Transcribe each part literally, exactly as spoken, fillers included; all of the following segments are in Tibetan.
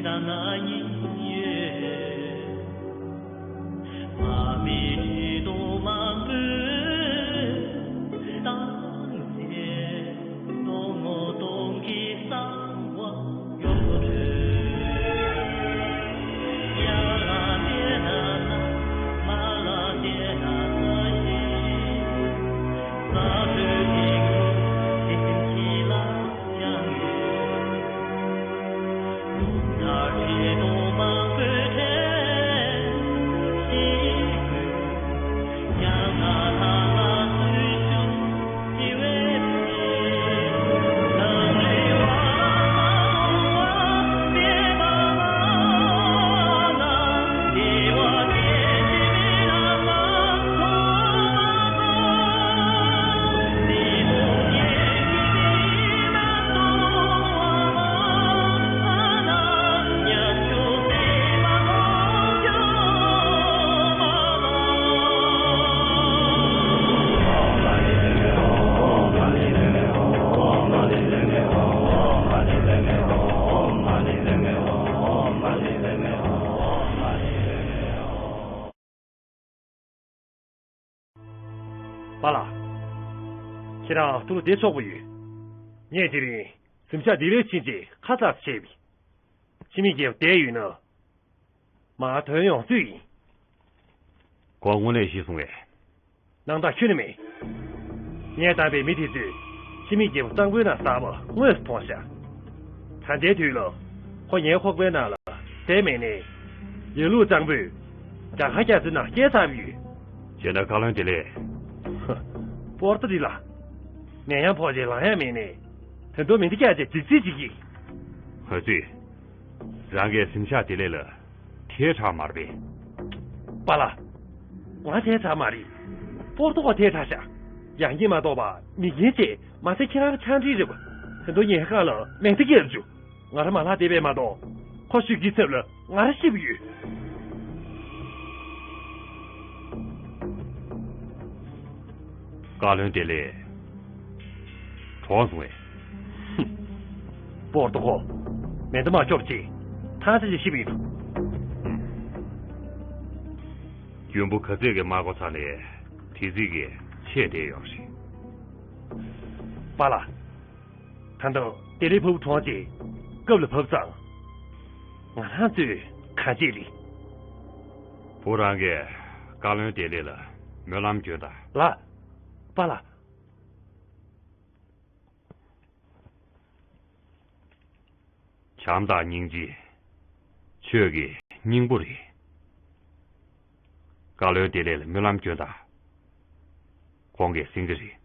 ད་ང་གཉིས་ཡོད། མ་མི་དུ་མང་པོས་བཏང་ཚེ། སྟོང་ངོ་སྟོང་གི་གསང་བ་ཡོང་གི་རེད། ཡར་ལ་བལྟས་ན་ས། མར་ལ་བལྟས་ན་ས་ཡིན། ས་དུས་དེ་ཚོ་དེ་བཞིན་གྱི་ལ། པཱ་ལགས། ཁྱེད་རང་ཐུགས་བདེ་ཆོག་པོ་ཡོད། ངས་དེ་རིང་གཟིམ་ཤག་བདེ་ལེགས་ཕྱིན་ཆད་ཁ་གསལ་བྱས་པའི་ཕྱི་མི་རྒྱལ་པོ་བསྡད་ཡོད་ན། མར་ཐོན་ཡོང་ཚུལ་ཡིན། ཁོ་དངོས་གནས་ཤི་སོང་བས། སྣང་དག་ཁྱོན་ནས་མེད། ངས་བཏང་པའི་མི་དེ་ཚོས་ཕྱི་མི་རྒྱལ་པོ་གཙང་པོའི་ནང་ཟགས་པ་དངོས་སུ་མཐོང་ཤག་ད་ལྟའི་དུས་ལ་ཁོ་ངའི་ཁོག་པའི་ནང་ལ་བསྡད་མེད་ནའི། ཡ་ལུག་གཙང་པོས་རྒྱ་གར་རྒྱ་མཚོའི་ནང་སྐྱེལ་ཚར་ཡོད། བྱས་ན་བཀའ་བློན་བདེ་ལེགས། ཧ། པོར་ཏོ་འདི་ལ། ནད་ཡམས་ཕོག་རྗེས་ལངས་ཡག་མེད་ནའི། ད་དུང་མི་འདི་སྐྱག་རྗེས་འཇིགས་རྩིས་བྱེད་ཀྱི། ཧ་ཙི། རང་གིས་གཟིམ་ཤག་བདེ་ལེགས་ལ་ཐལ་དྲགས་མ་རེད་པས། པཱ་ལགས། ང་ཐལ་དྲགས་མ་རེད། པོར་ཏོ་ཁོ་ཐལ་དྲགས་ཤག་ཡང་སྙིང་མ་གཏོགས་པ་མི་རྒན་བྱས་མ་ཚད་ཁྱེད་རང་གི་ཆང་འདྲེན་རེད་པ། ད་དུང་ཉལ་ཁང་ལ་མེ་མདའ་བརྒྱབ་བཅུག་ང་རང་མ་ལྷག་བསྡད་པས་མ་གཏོགས། ཁོ་ཤི་གི་ཚབ་ལ་ང་རང་ཤི་བ་ཡོད། བཀའ་བློན་བདེ་ལེགས། གྲོངས་སོང་བས། ཧུམ། པོར་ཏོ་ཁོ། མེ་མདའ་མ་ཆོབ་ཅིག་ཐང་ཆད་ཅིག་ཤི་བ་ཡིན། ཧུམ། རྒྱུན་པོ་ག་ཚད་ཀྱིས་མ་གོ་ཚར་ནས་དེ་ཚིག་གིས་ཆད་བསྡད་ཡོད་རེད། པཱ་ལགས། ད་ལྟ་བདེ་ལེགས་ཕ་བུ་གྲོངས་རྗེས་སྐབས་ལ་བབས་ཙང་། ང་རང་ཚོས་གང་བྱེད་རེད། བུ་རང་གིས་བཀའ་བློན་བདེ་ལེགས་ལ་སྨོན་ལམ་སྐྱོན་དང་། ལགས། པཱ་ལགས། བྱམས་དང་སྙིང་རྗེ། ཆོས་ཀྱི་སྙིང་པོ་རེད། བཀའ་བློན་བདེ་ལེགས་ལ་སྨོན་ལམ་སྐྱོན་དང་། ཁོང་གིས་ཟིན་གྱི་རེད།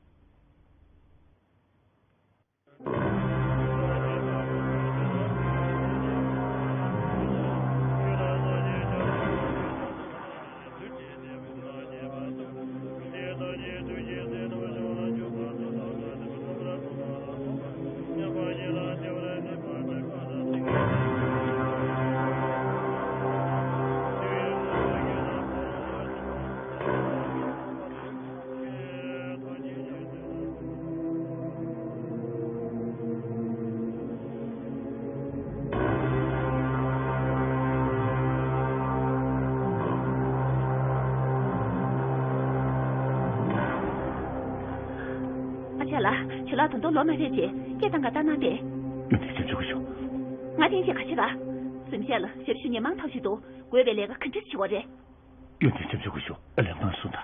ཨ་ཅག་ལགས། ཇོ་ལགས་ད་དུང་ལོག་མ་ཕེབས་རྗེས་སྐད་བཏང་ག་ལྟ་གནང་སྟེ། ཡོན་ཏན་ཅན་ཆོག་གི་ཞུ། ང་དེ་ཅིག་ག་ཅི་ར། གཟིམ་ཤག་ལ་ཞབས་ཞུ་ཉེ་མང་ཐོག་ཞིག་ཏུ་དགོས་པའི་ལས་ཀ་ག་འདྲ་ཞིག་བ་རེད། ཡོན་ཏན་ཅན་ཆོག་གི་ཞུ། ཨ་ལས་མང་སོང་ད།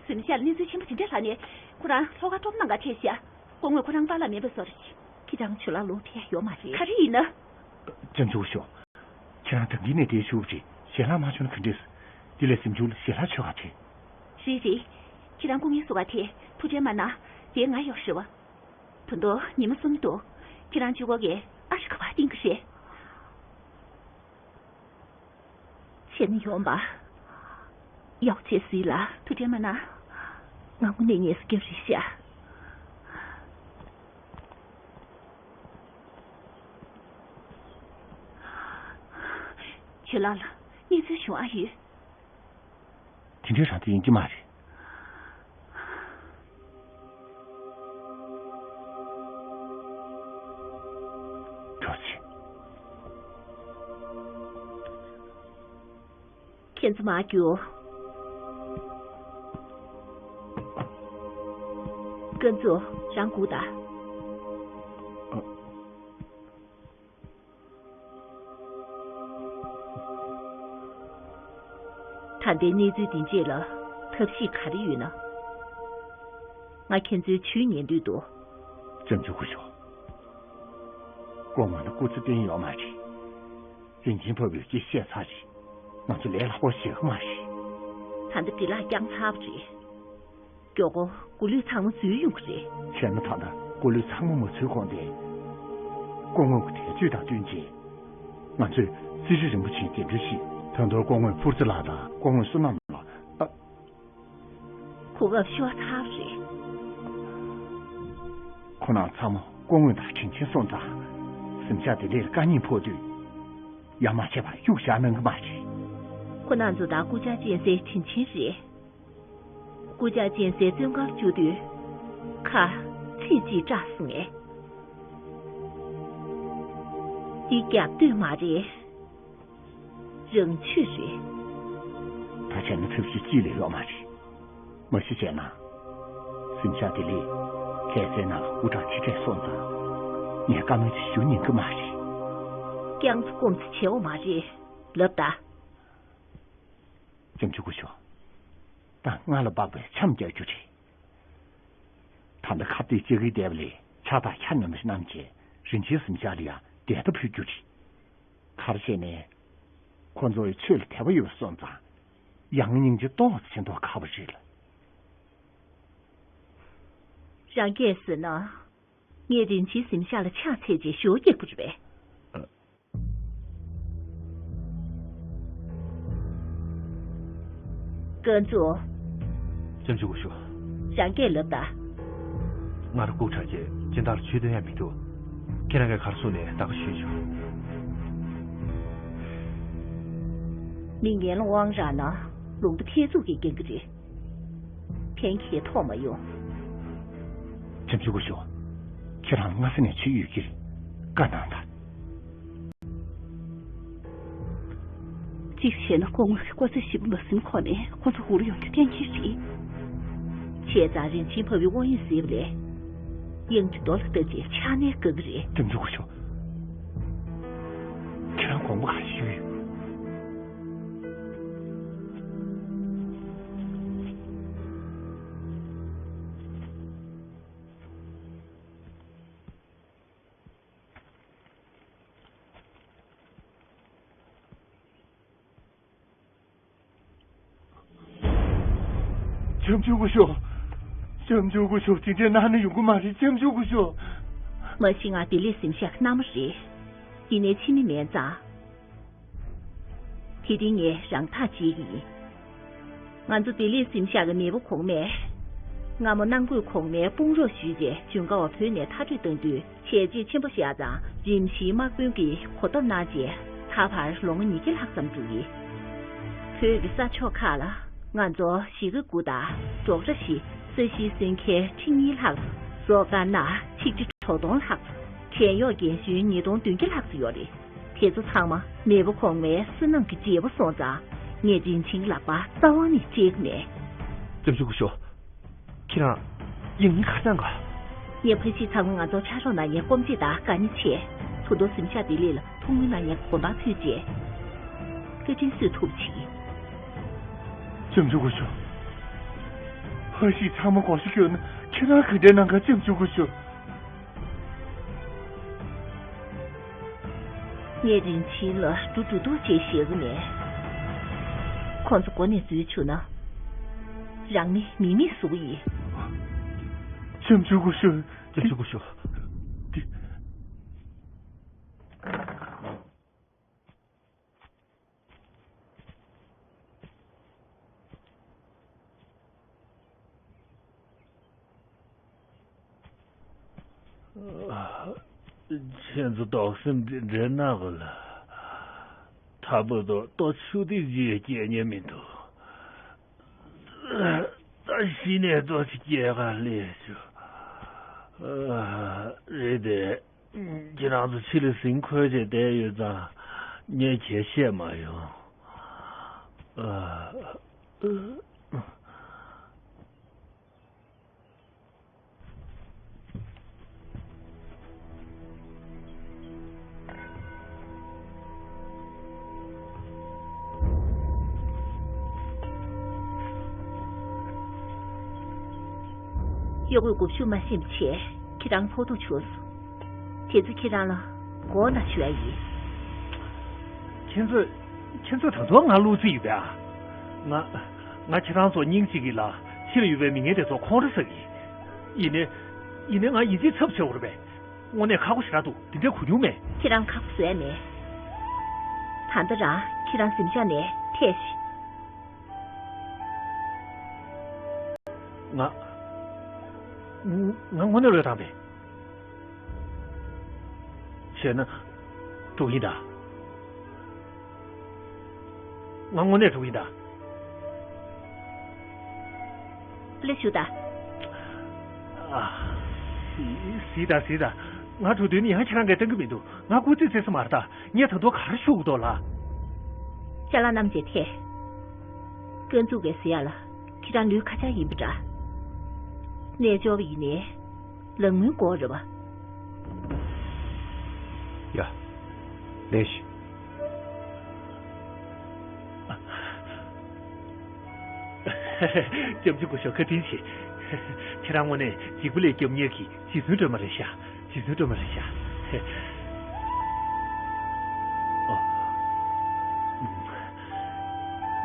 གཟིམ་ཤག་ལ་གནས་ཚུལ་ཆེན་པོ་དེ་འདྲ་ལྷག་ནས་ཁོ་རང་ལྷོ་ཁ་ཀྲོབ་ནང་ག་ཐེ་ཤ། སྐུ་ངོ་ཁོ་རང་པཱ་ལགས་མེད་པ་བཟོ་རེད། ཁྱེད་རང་ཇོ་ལགས་ལོག་ཕེབས་ཡོད་མ་རེད། ག་རེ་ཡིན་ན། ཅང་ཆུ་ཤོག་ཁྱེད་རང་དྲང་གི་ནས་བསྡད་ཤུགས་ཅིག་ཞལ་ལག་མ་བྱུང་ན་ག་འདྲས། དེ་ལས་གཟིམ་ཆུང་ལ་ཞལ་ལག་མཆོད་ག་བྱེད། རེད་རེད། ཁྱེད་རང་སྐུ་ངལ་གསོ་བ་དེ་ཐུགས་ཁྲལ་མ་གནང་། དེ་ང་ཡོད་རེད་བ། ད་དུང་ཉི་མ་གསུམ་འདུག་ཁྱེད་རང་གཅིག་པོ་གིས་ཨ་ཧྲི་ག་བ་བཏིང་གི་རེད། བྱས་ན་ཡོང་པ། ཡག་བྱས་སྲིད་ལ། ཐུགས་ཁྲལ་མ་གནང་། ང་དངོས་གནས་ངལ་གསོ་རྒྱབ་རེད་ཤག་ཇོ་ལགས་ལ་གནས་ཚུལ་བྱུང་ཨ་ཡོད། དེ་འདྲའི་རང་བདེན་ཡིན་གྱི་མ་རེད། འགྲོ་ཆེ། ཕན་ཚུན་མ་རྒྱུག་ཀན་ཙུའུ། རང་སྒུག་དང་། ད་ལྟའི་གནས་ཚུལ་འདི་རྗེས་ལ་ཐབས་ཤེས་ག་རེ་ཡོད་ན། ང་ཁྱེད་ཚོའི་ཇུས་ཉན་འདོད་འདུག་ལྕམ་ཆུང་སྐུ་ཞབས། སྐུ་ངོ་ལ་སྐུ་ཚེ་བརྟན་ཡོད་མ་རེད། རིན་ཆེན་ཕ་བུས་ཅི་བཤད་ཚར་རེད། ང་ཚོ་ལས་སླ་པོ་བྱེད་ཀྱི་མ་རེད། ད་ལྟ་འདྲེ་ལག་བརྐྱངས་ཚར་བ་རེད། མགྱོགས་པོ་སྐུ་ལུས་ཚང་མ་འཛུལ་ཡོང་གི་རེད། བྱས་ན་ད་ལྟ་སྐུ་ལུས་ཚང་མ་མ་འཛུལ་གོང་དེ། སྐུ་ངོ་གི་དེ་ཚོ་དང་བསྟུན་བྱས། ང་ཚོས་རྩིས་རིག་རིན་པོ་ཆེ་འདི་འདྲ་ཞིག་ད་དུང་སྐུ་ངོ་ཕུར་ཙི་ལགས་དང་སྐུ་ངོ་བསོད་ནམས་ལགས། ཨ། གོ་སྐབས་ཤོར་ཚར་བ་རེད། ཁོ་རང་ཚང་མ་སྐུ་ངོ་དང་དྲིན་ཆེན་སོང་ཙང་། གཟིམ་ཤག་བདེ་ལེགས་ལ་དཀའ་ཉེན་ཕོག་དུས། ཡ་མ་བྱས་པར་གཡུག་བཞག་གནང་གི་མ་རེད། ཁོ་རང་ཚོ་དང་སྐུ་བཅར་གཅན་གཟན་དྲིན་ཆེན་རེད། སྐུ་བཅར་གཅན་གཟན་བཙོན་ཁང་བཅུག་དུས། ཁ་ཚིག་གཅིག་སྐྲག་སོང་ངས། འདི་རྒྱབ་གཏོད་མ་རེད། རང་ཆོས་རེད། ད་བྱས་ན་ཐབས་ཤེས་གཅིག་ལས་ཡོད་མ་རེད། མ་གཞི་བྱས་ན། གཟིམ་ཤག་བདེ་ལེགས་ཁ་སང་ནང་ལ་སྐུ་དྲག་ཁྲི་ཕྲད་སོང་ཙང་། ངས་བཀའ་མོལ་དེ་ཞུ་ཉན་གི་མ་རེད། རྐྱང་ཚོ་སྐོམ་ཚོ་བྱེད་འོ་མ་རེད། ལབ་ད། ལྕམ་ཆུང་སྐུ་ཞབས། ད་ང་ལ་སྦག་པའི་འཆམ་རྒྱག་རྒྱུ་རེད། ད་ལྟ་ཁ་གཏད་ལྕགས་ཀྱི་བསྡད་པ་ལས་ཕྱག་རྟགས་ཁྱ་ཉམས་ཤིག་བསྣམས་བྱས་རིན་ཆེན་གཟིམ་ཤག་ལ་ཡང་བདེ་ཐབས་ཕུལ་རྒྱུ་རེད། ག་རེ་བྱས་ནས། ཁོ་ཚོ་ཡི་ཆོས་ལ་དད་པ་ཡོད་པ་སོང་ཙང་། ཡང་སྙིང་རྗེ་ཏོག་ཙམ་བྱེད་མདོག་ཁ་པོ་རེད་ལ། རང་སྐད་ཟེར་ན། ངས་རིན་ཆེན་གཟིམ་ཤག་ལ་ཕྱག་འཚལ་རྗེས་ཞོ་རྒྱག་པ་རེད་པས། ཀན་ཙུའུ། ལྕམ་ཆུང་སྐུ་ཞབས། རང་སྐད་ལབ་ད། ང་རང་སྒུག་དྲགས་རྗེས་སྦྱིན་བདག་ལ་ཇུས་འདོན་ཡ་མི་འདུག་ཁྱེད་རང་གིས་ག་རེ་གསུངས་ནས་ད་ག་ཞུས་ཆོག་མི་ངན་ལ་དབང་རག་ན་ལུང་པ་ཐེ་ཚུགས་ཀྱིས་འགེངས་ཀྱི་རེད། ཕན་ཁེ་ཐོགས་མ་ཡོང་། ལྕམ་ཆུང་སྐུ་ཞབས། ཁྱེད་རང་སྔ་ས་ནས་ཆུ་ཡོད་ཀྱི་རེད། བཀའ་གནང་དང་། གཅིག་བྱས་ན་སྐུ་ངོ་གི་སྐུ་ཚེ་ཞིབ་མ་ཟིན་གོང་ནས་ཁོ་ཚོ་འུར་ཡོང་རྒྱུ་གཏན་འཁེལ་རེད། བྱས་ཙང་རིན་ཆེན་ཕ་བུའི་དབང་ཡོད་ཟེར་བ་ལས། གཡང་གི་རྡོ་ལ་བཏབ་རྗེས་ཕྱག་ནས་བཀག་གི་རེད། ལྕམ་ཆུང་སྐུ་ཞབས། ཁྱེད་རང་དགོངས་པ་ག་ཞུ་ཡོད། ལྕམ་ཆུང་སྐུ་ཞབས། ལྕམ་ཆུང་སྐུ་ཞབས། དེ་འདྲའི་གནང་ན་ཡོང་གི་མ་རེད། ལྕམ་ཆུང་སྐུ་ཞབས། མ་གཞི་ང་བདེ་ལེགས་གཟིམ་ཤག་གི་མནའ་མ་རེད། ཡིན་ནའི་ཕྱི་མི་མིན་ཙང་། དེ་རིང་ངས་རང་ཐག་བཅད་ཀྱི་ཡིན། ང་ཚོ་བདེ་ལེགས་གཟིམ་ཤག་གི་མེས་པོ་གོང་མས། སྔ་མོ་ནང་ཁུལ་གོང་མའི་དཔུང་རོགས་ཞུས་རྗེས་ཇུན་གར་བ་བོད་ནས་མཐར་སྐྲོད་བཏང་དུས། བྱས་རྗེས་ཆེན་པོ་བཞག་ཙང་རིམ་བཞིན་དམག་དཔོན་གྱིས་གོ་རྟོགས་གནང་རྗེས་ད་བར་ལོ་ངོ་ཉིས་བརྒྱ་ལྷག་ཙམ་འགྲོ་ཡི། བོད་ཀྱི་ས་ཕྱོགས་ཁག་ལ་ང་ཚོ་གཞིས་ཀ་དགུ་དང་ཌོག་ཊར་བཞི། ས་གཞིའི་སོན་ཁལ་ཁྲི་གཉིས་ལྷག། རོགས་ཀར་ནག་ཆིག་ཁྲི་དྲུག་སྟོང་ལྷག། བྲན་གཡོག་རྒན་གཞོན་ཉིས་སྟོང་བདུན་བརྒྱ་ལྷག་ཙམ་ཡོད་རེད། དེ་ཚོ་ཚང་མ་མེས་པོ་གོང་མའི་བསོད་ནམས་ཀྱི་བྱེད་པོ་སོང་ཙང་ངས་རིན་ཆེན་གྱི་ལག་པ་རྩ་བ་ནས་བཅད་ཀྱི་མེད། ལྕམ་ཆུང་སྐུ་ཞབས། ཁྱེད་རང་། ཡང་མི་ཁ་སང་ག་ངས་ཕ་གཞིས་ཚང་མ་ང་ཚོར་ཕྱག་རོགས་གནང་མཁན་སྐོམ་རྗེས་དང་དགའ་ཉེ་ཆེ། ད་དུང་གཟིམ་ཤག་བདེ་ལེགས་ལ་ཐུགས་སྨོན་གནང་མཁན་དགོངས་དག་ཕུལ་རྗེས། བཀའ་དྲིན་གསོས་ཐུབ་པ་བྱེད་ཀྱི། ལྕམ་ཆུང་སྐུ་ཞབས། ཕ་གཞིས་ཚང་མ་དགོངས་ཞུ་སྐྱོན་ན་ཁྱེད་རང་ག་འདྲ་གནང་ག་ལྕམ་ཆུང་སྐུ་ཞབས། ངས་རིན་ཆེན་ལ་འགྲོ་འགྲོ་འདུག་ཅེས་བཤད་ཀྱི་མེད། ཁོང་ཚོ་མགོ་ནས་འཛུལ་བཅུག་ན། རང་མི་མི་མེད་བཟོ་གི་ཡིན། ལྕམ་ཆུང་སྐུ་ཞབས། ལྕམ་ཆུང་སྐུ་ཞབས། འདི། ཁྱེད་ཚོ་དོགས་སེམས་དེ་འདྲ་གནང་དགོས་ལ། ད་བར་དུ་ལྟོ་ཆུ་ཐིགས་ཅིག་སྐྱེལ་མྱོང་མི་འདུག་ད་གཞི་ནས་ལྟོ་ཅིག་སྐྱེལ་ག་སླེབས་བྱུང་། རེད་དེ། ཁྱེད་རང་ཚོ་ཕྱི་ལ་ཟིན་འཁོར་བྱས་བསྡད་ཡོད་ཙང་ངས་གྱལ་བཤད་མ་ཡོང་། ཨ། གཡོག་པོས་སྒུབ་ཤུགས་མ་ཤེས་པ་བྱས་ཁྱེད་རང་ཕོག་ཐུག་བྱུང་སོང་། དེ་ཚོ་ཁྱེད་རང་ལ་མགོ་ན་ཞུ་ཡ་ཡིན། ཁྱེད་ཚོས། ཁྱེད་ཚོས་ད་དུང་ང་བློ་རྩི་ཡོད་པས་ཨ། ང་། ང་ཁྱེད་རང་ཚོ་སྙིང་གཅིག་གིས་ལ་ཕྱི་ལ་ཡོད་པའི་མི་ངན་དེ་ཚོ་ཁོང་ཁྲོ་ཟ་གི། ཡིན་ནའི། ཡིན་ནའི་ང་ཡིད་ཆེས་ཚབས་ཆེ་བོ་རེད་པས། དངོས་གནས་ཁག་པོ་ཞེ་དྲག་འདུག་དེ་འདྲའི་གོ་མྱོང་མེད། ཁྱེད་རང་ཁག་པོ་བཟོ་ཡ་མེད། ད་ལྟ་རང་ཁྱེད་རང་གཟིམ་ཤག་ནས་ཐད་ཤིག་ང་། ང་དངོས་གནས་བློས་བཏང་པས། བྱས་ན། འགྲོ་གི་ཡིན་ད། ང་དངོས་གནས་འགྲོ་གི་ཡིན་ད། སླེབས་བཞུགས་ད། ཨ། གཟིགས་ད་གཟིགས་ད། ང་འགྲོ་དུས་ནི་ཡང་ཁྱེད་རང་གིས་བཏང་གི་མི་འདུག་ང་སྐུ་ཚེ་ཚེ་ས་མ་རེད་ད། ངས་ད་དུང་ག་རེ་ཞུ་དགོས་འདུག་ལགས། ཅ་ལག་རྣམས་བཅས་ཐད། དཀོན་མཆོག་གིས་ཟེར་ཡ་ལ་ཁྱེད་རང་ལུས་ཁ་ཆག་ཡིན་པ་འདྲ། རྣལ་འབྱོར་པ་ཡིན་ནའི་ལག་མོའི་སྐོར་རེད་པ། ཡ། ལེན་ཤིག་སྐྱབས་རྗེ་སྐུ་ཞབས་བཀའ་དྲིན་ཆེ། ཁྱེད་རང་དངོས་གནས་འཇིགས་པ་ལས་སྐྱོབ་མཁན་གྱི་རྗེ་བཙུན་སྒྲོལ་མ་རེད་ཤག་རྗེ་བཙུན་སྒྲོལ་མ་རེད་ཤག་ཨོ།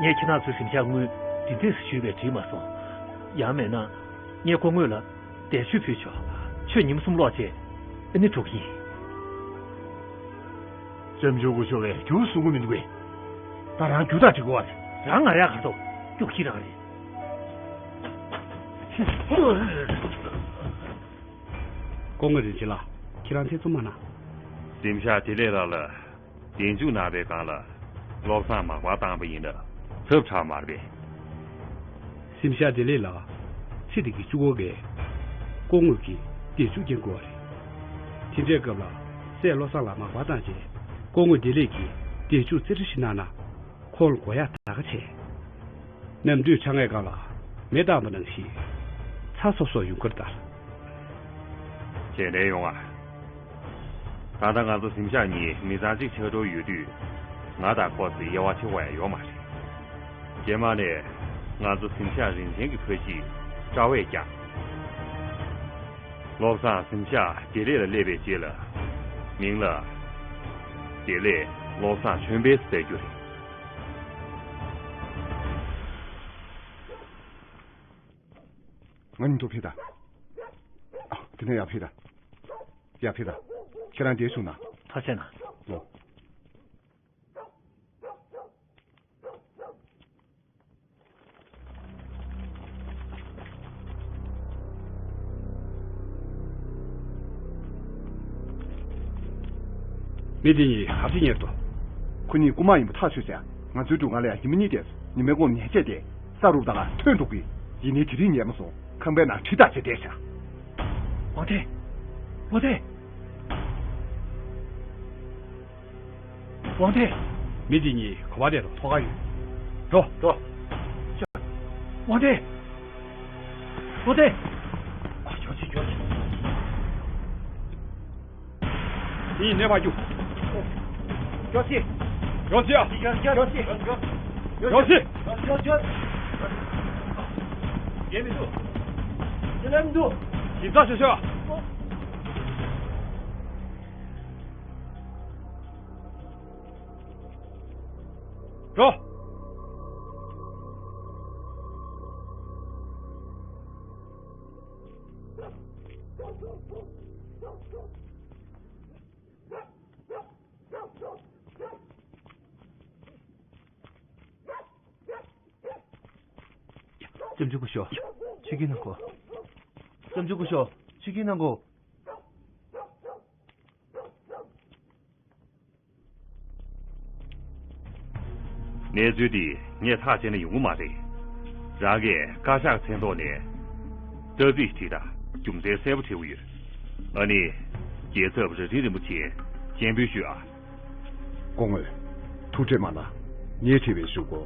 ངས་ཁྱེད་རང་ཚོའི་གཟིམ་ཤག་དངུལ་འདི་འདྲས་སུ་ཞུས་པས་འགྲིག་མ་སོང་། ཡང་མེད་ན། ངས་སྐུ་ངོ་ལ་འདས་མཆོད་ཕུལ་ཆོག་ཁྱོད་ཉིན་མོ་གསུམ་ལོག་བྱས་ཨ་ནི་འགྲོ་གི་ཡིན། སྐྱབས་མཆོག་སྐུ་ཞབས་ཀྱིས་རྒྱུགས་གསུང་གི་མི་འདུག་གས། ད་རང་རྒྱུགས་ཐག་བཅད་དགོས་པ་རེད། རང་ང་ར་ཡག་ག་ཐོག་རྒྱུགས་ཁྱི་རང་རེད། སྐུ་ངོ་རིན་ཆེན་ལགས། ཁྱེད་རང་ཐེ་ཚོམ་མ་གནང་། གཟིམ་ཤག་བདེ་ལེགས་ལགས་ལ་གདན་འཇུག་གནང་བའི་སྒང་ལ་བློ་བཟང་མག་པར་བཏང་པ་ཡིན་ན་ཐབས་དྲག་མ་རེད་པས། གཟིམ་ཤག་བདེ་ལེགས་ལགས། ཚེ་འདི་གི་གཅིག་པོ་གས་སྐུ་ངོ་གི་གདན་འཇུག་རྐྱེན་དགོས་པ་རེད། དེ་འདྲའི་སྐབས་ལ་སྲས་བློ་བཟང་ལ་མག་པར་བཏང་རྗེས་སྐུ་ངོ་བདེ་ལེགས་ཀྱིས་གདན་འཇུག་རྩེ་གྲ་ཞིག་གནང་ན། ཁོང་ལ་དགོས་ཡག་ད་ག་བྱས། གནམ་གྲུས་ཆ་ངའི་སྒང་ལ་མེ་བཏང་པ་ནང་བཞིན་ཚ་སོབ་སོབ་ཡོང་གི་རེད་ད། ཇེ་ནས་ཡོང་ཨ། ད་ལྟ་ང་ཚོ་གཟིམ་ཤག་གཉིས་མི་ཚང་གཅིག་ཆགས་འགྲོ་ཡོད་དུས། ང་དང་ཁོ་ཚོའི་དབྱེ་བ་ཕྱེ་དགོས་ཡ་ཡོད་མ་རེད། རྗེས་མ་ནས་ང་ཚོ་གཟིམ་ཤག་རིན་ཆེན་གྱི་ཁ་ཤས་གྲྭ་པས་བསྐྱངས། བློ་བཟང་གཟིམ་ཤག་བདེ་ལེགས་ལ་སླེབས་པའི་རྗེས་ལ། མིང་ལ་བདེ་ལེགས་བློ་བཟང་ཆོས་འཕེལ་ཟེར་རྒྱུ་རེད། ང་མཉམ་དུ་ཕེབས་དང་། ཨ། དེ་ནས་ཡར་ཕེབས་དང་། ཡར་ཕེབས་དང་། ཁྱེད་རང་འདིར་བཞུགས་ན། ཐག་བཅད་ན། ལོ། མི་འདི་གཉིས་ག་རེ་བྱེད་མཁན་འདུག་ཁོ་གཉིས་རྐུན་མ་ཡིན་པ་ཐག་ཆོད་ཟེར། ང་ཚོའི་སྒྲུབ་ཁང་ལ་ཡང་ཉི་མ་གཉིས་བསྡད་སོང་། ཉི་མའི་གུང་ཉལ་ཆས་དེ་ས་རུབ་དང་ལ་ཐོན་འགྲོ་གི། ཡིན་ནའི་དེ་རིང་ཉལ་མ་སོང་། ཁང་པའི་ནང་གྲི་དང་བཅས་བསྡད་ཤག་ཝང་ཐེ། ཝང་ཐེ། ཝང་ཐེ། མི་འདི་གཉིས་ག་པར་བསྡད་འདུག་ཐོག་ཁར་ཡོད། འགྲོ། འགྲོ། ཝང་ཐེ། ཝང་ཐེ། ཨ། ཇོ་སི། ཇོ་སི། དེ་ཡིན་ནས་ཕར་རྒྱུགས། ཇོ་སི། ཇོ་སི་ཨ། ཇོ་སི། ཇོ་སི། ཇོ་སི། ཇོ་སི། ཇོ་སི། ཡེ་མི་འདུག་ཡེ་ལེ་མི་འདུག་ཞིབ་ཚགས་ཤོག་ཤོག་འགྲོ། སྐྱབས་མཆོག་སྐུ་ཞབས། ཆིབས་ཀྱི་གནང་གོ། སྐྱབས་མཆོག་སྐུ་ཞབས། ཆིབས་ཀྱི་གནང་གོ། གནས་ཚུལ་འདི་ངས་ཐག་བཅད་ན་ཡོང་གི་མ་རེད། རང་གིས་བཀའ་ཤག་མཚན་ཐོག་ནས་རྟགས་རྩིས་བྲིས་དང་རྒྱུ་མཚན་གསལ་པོ་བྲིས་ཡོད། ཨ་ནི། རྒྱལ་ཚབ་རྭ་སྒྲེང་རིན་པོ་ཆེ་སྤྱན་འབུལ་ཞུས་ཨ། སྐུ་ངོ། ཐུགས་ཁྲལ་མ་གནང་། ངས་བྲིས་པའི་གཞུག་གུ།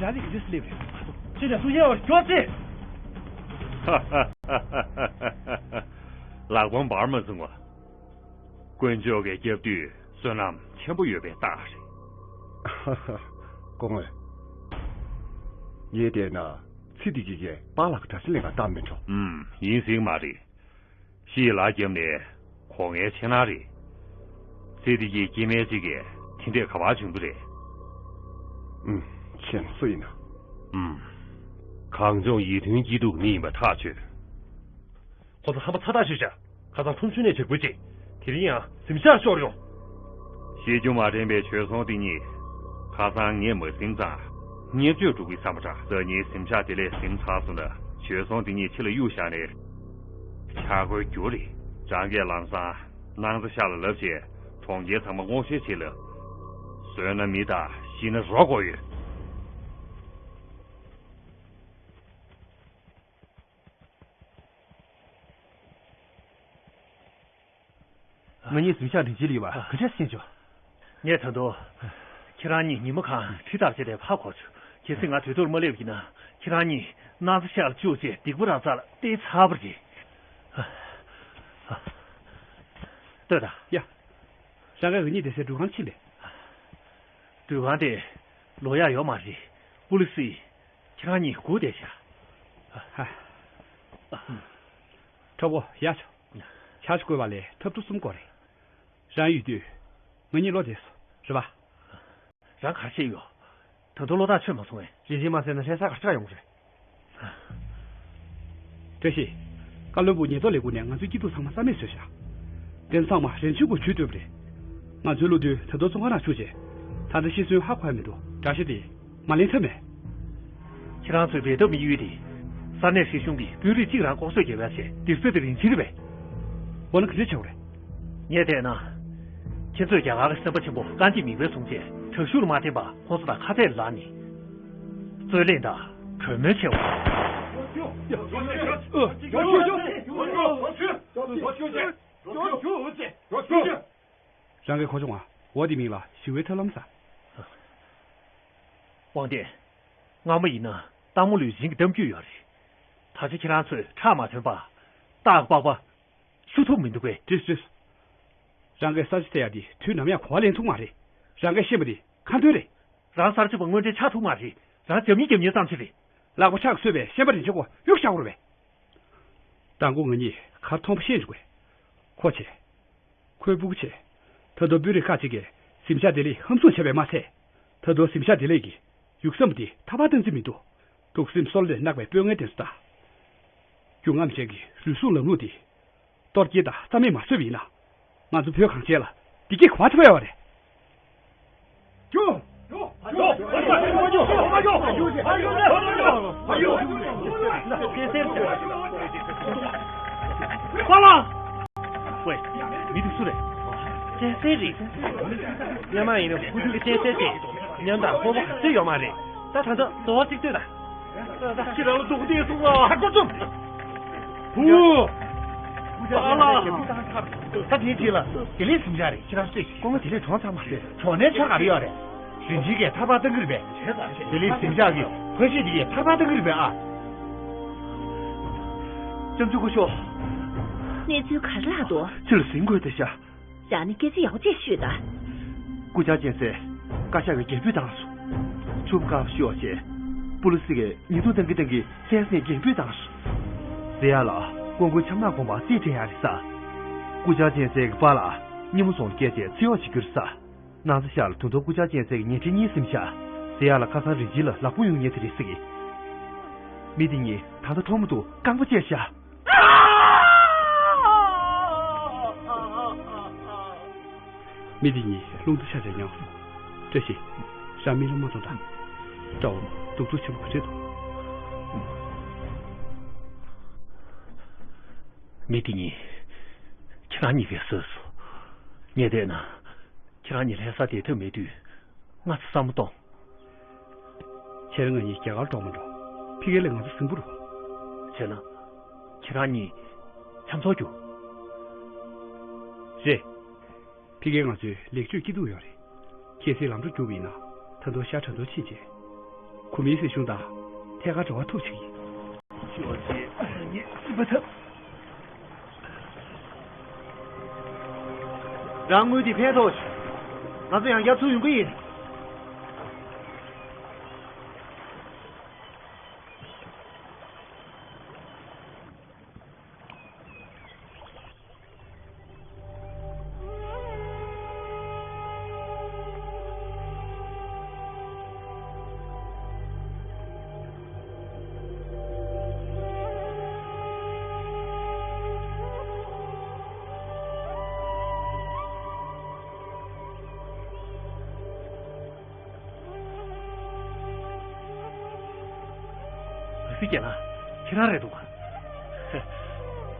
ཞེ་དྲག་ལས་ཀྱི་དུས་སུ་སླེབས་རེད། ཁྱེད་ཀྱང་སུ་ཡལ་བར་མགྱོགས་ཚེ། ལག་པ་འབར་མ་བྱུང་བ། དཀོན་མཆོག་གིས་བསྐྱབས་དུས་བསོད་ནམས་ཆེན་པོ་ཡོད་པའི་རྟགས་རེད། སྐུ་ངོ། ངས་བལྟས་ན་ཚེ་འདི་གི་གས་པཱ་ལགས་དྲག་ཤུགས་ལེན་ག་སྟབས་མི་འགྲོ། ཨུམ། ཡིན་སྲིད་མ་རེད། ཤི་ལ་བརྒྱབ་ནས་གོ་ངའི་ཕྱི་ནང་རེད། ཚེ་འདི་གི་སྐྱེ་དམན་གཅིག་གིས་དེ་འདྲས་ག་པར་བྱུང་གི་རེད། ཨུམ། ཁྱེད་སུ་ཡིན་ན། ཨུམ། གངས་ལྗོངས་ཡིད་མཐུན་སྐྱིད་སྡུག་མི་ཡིན་པ་ཐག་ཆོད། ཁོ་ཚོ་ཧམ་པ་ཚ་ཐག་ཆོད་བྱ། ཁ་སང་ཁྲོམ་གཞུང་ནས་བྱ་རྒོད་ཅིག་དེ་རིང་ཡང་གཟིམ་ཤག་ཤོར་ཡོང་། ཤེས་རྒྱུ་མ་དྲན་པའི་བྱོལ་སོང་དེ་གཉིས། ཁ་སང་ངས་མ་ཟིན་ཙང་། ཉེས་སྤྱོད་འགྲོ་གི་བསམ་པ་འདྲ། སང་ཉིན་གཟིམ་ཤག་དེ་ལས་ཟིན་ཚར་སོང་ན། བྱོལ་སོང་དེ་གཉིས་ཕྱི་ལ་གཡུག་བཞག་ནས། ཆག་སྒོ་རྒྱུ་རེད། རང་གིས་ལམ་སང་སྣང་རྩེ་ཤག་ལ་ལབ་བྱས། གྲོང་ཁྱེར་ཚང་མ་སྔོག་བཤེར་བྱེད་ལ། གསོན་ན་མི་དང་ཤི་ན་རོ་དགོས་ཡོད། ང་གཉིས་གཟིམ་ཤག་སྒྲིག་བྱེད་ལ་ཡོད་པ་ག་འདྲས་ཤེས་བྱུང་། ངས་ད་དུང་། ཁྱེད་རང་གཉིས་ཉི་མ་གང་ཁྲིད་ཐག་བཅད་དེ་ཕར་འཁོར་བྱུང་། གལ་སྲིད་ང་དུས་ཐོག་མ་སླེབས་ཀྱི་ན། ཁྱེད་རང་གཉིས་སྣང་རྩེ་ཤག་ལ་བཅུག་བྱས་སྡིག་པ་རང་རྩ་ལ་གཏད་ཚར་བ་རེད། ལྟོས་དང་། ཡ། ཤག་ག་ང་གཉིས་བསྡད་སའི་འགྲུལ་ཁང་ཕྱིན་པས། འགྲུལ་ཁང་དེ་ལོག་ཡག་ཡོད་མ་རེད། པུ་ལི་སི་ཁྱེད་རང་གཉིས་སྒུག་བསྡད་ཤག་ཧ། ཁྲོ་བོ་ཡར་ཤོག་ཆར་ཆུ་བསྐོལ་བ་ལས་ཐབས་སྡུག་གསུམ་དགོས་རེད། རང་ཡོད་དུས་ང་གཉིས་བློ་བདེ་སོང་རེད་པ། རང་ག་རེ་བཤད་ཡོད། ད་དུང་བློ་ཐག་ཆོད་མ་སོང་ངས། རིན་ཆེན་མ་ཟེར་ན་ལྷ་ས་ག་རེ་ཆགས་ཡོང་གི་རེད། བཀྲ་ཤིས། བཀའ་བློན་པོ་ཉེན་རྟོག་ལས་ཁུངས་ནས་ང་ཚོའི་སྐྱིད་སྡུག་ཚང་མ་རྩ་མེད་བཟོས་ཤག་དེ་ཚང་མ་རིན་ཆེན་གྱིས་ཇུས་བཏོན་པ་རེད། ང་ཚོའི་བློ་མཐུན་ད་དུང་བཙོན་ཁང་ནང་བཅུག་བྱས། ད་ལྟ་ཤི་གསོན་ཧ་གོ་ཡ་མི་འདུག་དགྲ་ཤ་དེ་མ་ལེན་ཐབས་མེད། ཁྱེད་རང་ཚོའི་འབད་འཐབ་དམིགས་ཡུལ་དེ། ས་གནས་སྲིད་གཞུང་གིས་དཔོན་རིགས་གཅིག་རང་ལྐོག་གསོད་བརྒྱབ་ཡ་བྱས་སྡིགས་ཚོད་དེ་རིན་ཆེན་རེད་པས། འོ་ན་ག་འདྲས་བྱེད་དགོས་རེད། ངས་བལྟས་ན། ཁྱེད་ཚོས་རྒྱ་གར་གྱི་སེམས་དཔའ་ཆེན་པོ་རྐང་རྗེས་མིག་དཔེ་བཟུང་བྱས་དྲག་ཤུགས་ལ་མ་བརྟེན་པར་ཁོང་ཚོ་དང་ཁ་གཏད་ལངས་ནས། རྩོད་གླེང་དང་གྲོས་མོལ་བྱེད་དགོས། རང་གིས་གོ་བྱུང་ང་། འོ་དེ་མིང་ལ་ཞི་བའི་ཐབས་ལམ་ཟེར། དབང་ལྡན། སྔ་མོ་ཡིན་ན་སྟག་མོ་ལུས་སྦྱིན་གྱི་གཏམ་རྒྱུད་ཡོད་རེད། ད་ཆ་ཁྱེད་རང་ཚོས་ཁྲག་མ་ཐོན་པ། སྟག་པགས་པ། ཤུ་ཐུབ་མི་འདུག་གས། དྲིས་དྲིས། རང་གིས་ས་ཆ་དེ་ཡ་དེ་དུས་ནམ་ཡང་གོ་བ་ལེན་ཐུབ་མ་རེད། རང་གིས་ཤེས་པ་དེ་ཁ་འདོན་རེད། རང་ས་ཆ་པ་དངོས་འབྲེལ་ཆགས་ཐུབ་མ་རེད། རང་རྒྱབ་གཉེར་རྒྱབ་གཉེར་ཙམ་ཞིག་རེད། ལག་པ་ཁྲག་གིས་གསོས་པའི་ཤན་པ་རིན་ཆེན་ཁོ་གཡུག་བཞག་དགོས་རེད་པས། དང་པོ་ང་གཉིས་གར་མཐོང་པ་ཤེས་འཇུག་གས། ཁོ་ཆེ། ཁོའི་སྤུ་གུ་ཆེ། ད་དུང་དཔོན་རིགས་ཁག་ཅིག་གིས་གཟིམ་ཤག་བདེ་ལེགས་ཧམ་བཟུང་བྱས་པས་མ་ཚད། ད་དུང་གཟིམ་ཤག་བདེ་ལེགས་ཀྱིས་ ཡུགས་ས་མོ་དེ་ཐར་པ་བཏང་རྩིས་མི་འདུག། འདུག་སེམས་སྲོག་ལས་གནག་པའི་དཔོན་ངན་དེ་ཚོ་དང་། རྒྱུ་རྔམ་ཅན་གྱི་རུལ་སུངས་ལམ་ལུགས་དེ། གཏོར་སྐྱེལ་དང་རྩ་མེད་མ་བཟོས་པ་ཡིན་ན། ང་ཚོ་བོད་གངས་ཅན་ལ་བདེ་སྐྱིད་གོང་མཐོ་ཡོང་བ་རེད། ཝེ། མི་དེ་སུ་རེད། བཙན་སྲས་རེད། སྔོན་མ་ཡིན་ན་ཧུ་ཐུ་གི་བཙན་སྲས་དེ་མཉམ་དུ་སྤོ་བོ་ག་ཚོད་ཡོད་མ་རེད། ད་ད་ལྟ་ཟླ་བ་གཅིག་ལྟོས་དང་། ཁྱེད་རང་ལ་སྡུག་བསྔལ་སོང་ཨ། ཧ་གོ་ཙམ། ཧུ། ཨ་ལ། ད་དེའི་རྗེས་ལ་དགེ་ལེགས་གཟིམ་ཤག་རེད། ཁྱེད་རང་ཤེས། སྐུ་ངོ་དེ་ལས་གྲོངས་ཚར་མ་རེད། གྲོངས་ནས་ཆ་ག་རེ་ཡོད་རེད། རིན་ཆེན་གྱིས་ཐར་པ་བཏང་གི་རེད་པས། དགེ་ལེགས་གཟིམ་ཤག་གི་ཕ་གཞིས་དེ་གིས་ཐར་པ་བཏང་གི་རེད་པས་ཨ། ལྕམ་ཆུང་སྐུ་ཞབས། གནས་ཚུལ་ག་རེ་ལྷག་འདུག། ཕྱི་ལ་ཟིན་དགོས་བསྡད་ཤག། རང་ནས་སྐད་ཆ་ཡག་པོ་བྱས་ཤོད་དང་། སྐུ་བཅར་གཅན་གཟན་བཀའ་ཤག་གིས་རྒྱལ་བུས་བཏང་སོང་། ཆུ་བོ་དཀར་པོ་ཤོར་བ་བྱས། སྤུ་ལ་སི་གིས་ཉེས་རྡུང་བཏང་གིན་བཏང་གིན་བཙན་ས་ནས་རྒྱལ་བུས་བཏང་སོང་། ཟེར་ཡག་ལ་སྐུ་མགོན་ཆབ་ནག་དགོངས་པ་རྩིས་དྲན་ཡག་རེད་ས། སྐུ་བཅར་གཅན་གཟན་གྱི་པཱ་ལགས་སྙི་མོ་བཟུང་སྐད་ཆས་འཚེ་བ་བྱེད་ཀྱི་རེད་ས། ནང་ཚ་ཤག་ལ་དུང་ཐོག་སྐུ་བཅར་གཅན་གཟན་གྱི་ཉལ་ཁྲི་གཉིས་ཟིན་ཤག། ཟེར་ཡག་ལ་ཁ་སང་རིན་ཆེན་ལ་ལག་དཔུང་ཡོང་མཁན་དེ་རེད་ཟེར་གི། མི་དེ་གཉིས་ད་ལྟ་ཁྲོམ་དུ་རྐང་པ་བཅད་ཤག། མི་དེ་གཉིས་རླུང་རྟ་ཆག་ཆག་ཉལ་སོང་། བཀྲ་ཤིས། རང་མི་ལ་མ་ཐོངས་དང་། དགྲ་བོ་སྡུག་སྡུག་ཆེན་པོ་ག་འདྲས་འདུག། མི་དེ་གཉིས་ཁྱེད་རང་གཉིས་ཀས་བཟོས་སོང་། ངས་བལྟས་ན་ཁྱེད་རང་གཉིས་ལྷ་ས་བསྡད་ཐབས་མེད་དུས་ང་ཚོ་བསམ་བློ་གཏོང་། ཁྱེད་རང་ང་གཉིས་རྒྱ་གར་འགྲོ་མ་འགྲོ། ཕ་གི་ལ་ང་ཚོ་ཟིང་པོ་རུ། བྱས་ན། ཁྱེད་རང་གཉིས་འཆམ་ཚོགས་རྒྱུ། རེད། ཕ་གིར་ང་ཚོའི་ལེགས་བཅོས་སྐྱིད་སྡུག་ཡོད་རེད། གལ་སྲིད་ལམ་འགྲོ་རྒྱུགས་པ་ཡིན་ན། ད་དུང་ཤར་དྲ་ཐོག་ཕྱིན་རྗེས། གོ་མིན་སྲིད་གཞུང་དང་ཐད་ཀར་འབྲེལ་བ་ཐུབ་ཆོག་གི། ཞུ་བ་བྱས་ངས་སྲིད་པ་ཐབས། རང་དངུལ་འདི་ཕན་ཐོགས་ཤིག། ང་ཚོ་ཡང་བསྐྱར་ཚུར་ཡོང་གི་ཡིན། ག་སྲིད་རྒན་ལགས། ཁྱེད་རང་རེད་འདུག་ག།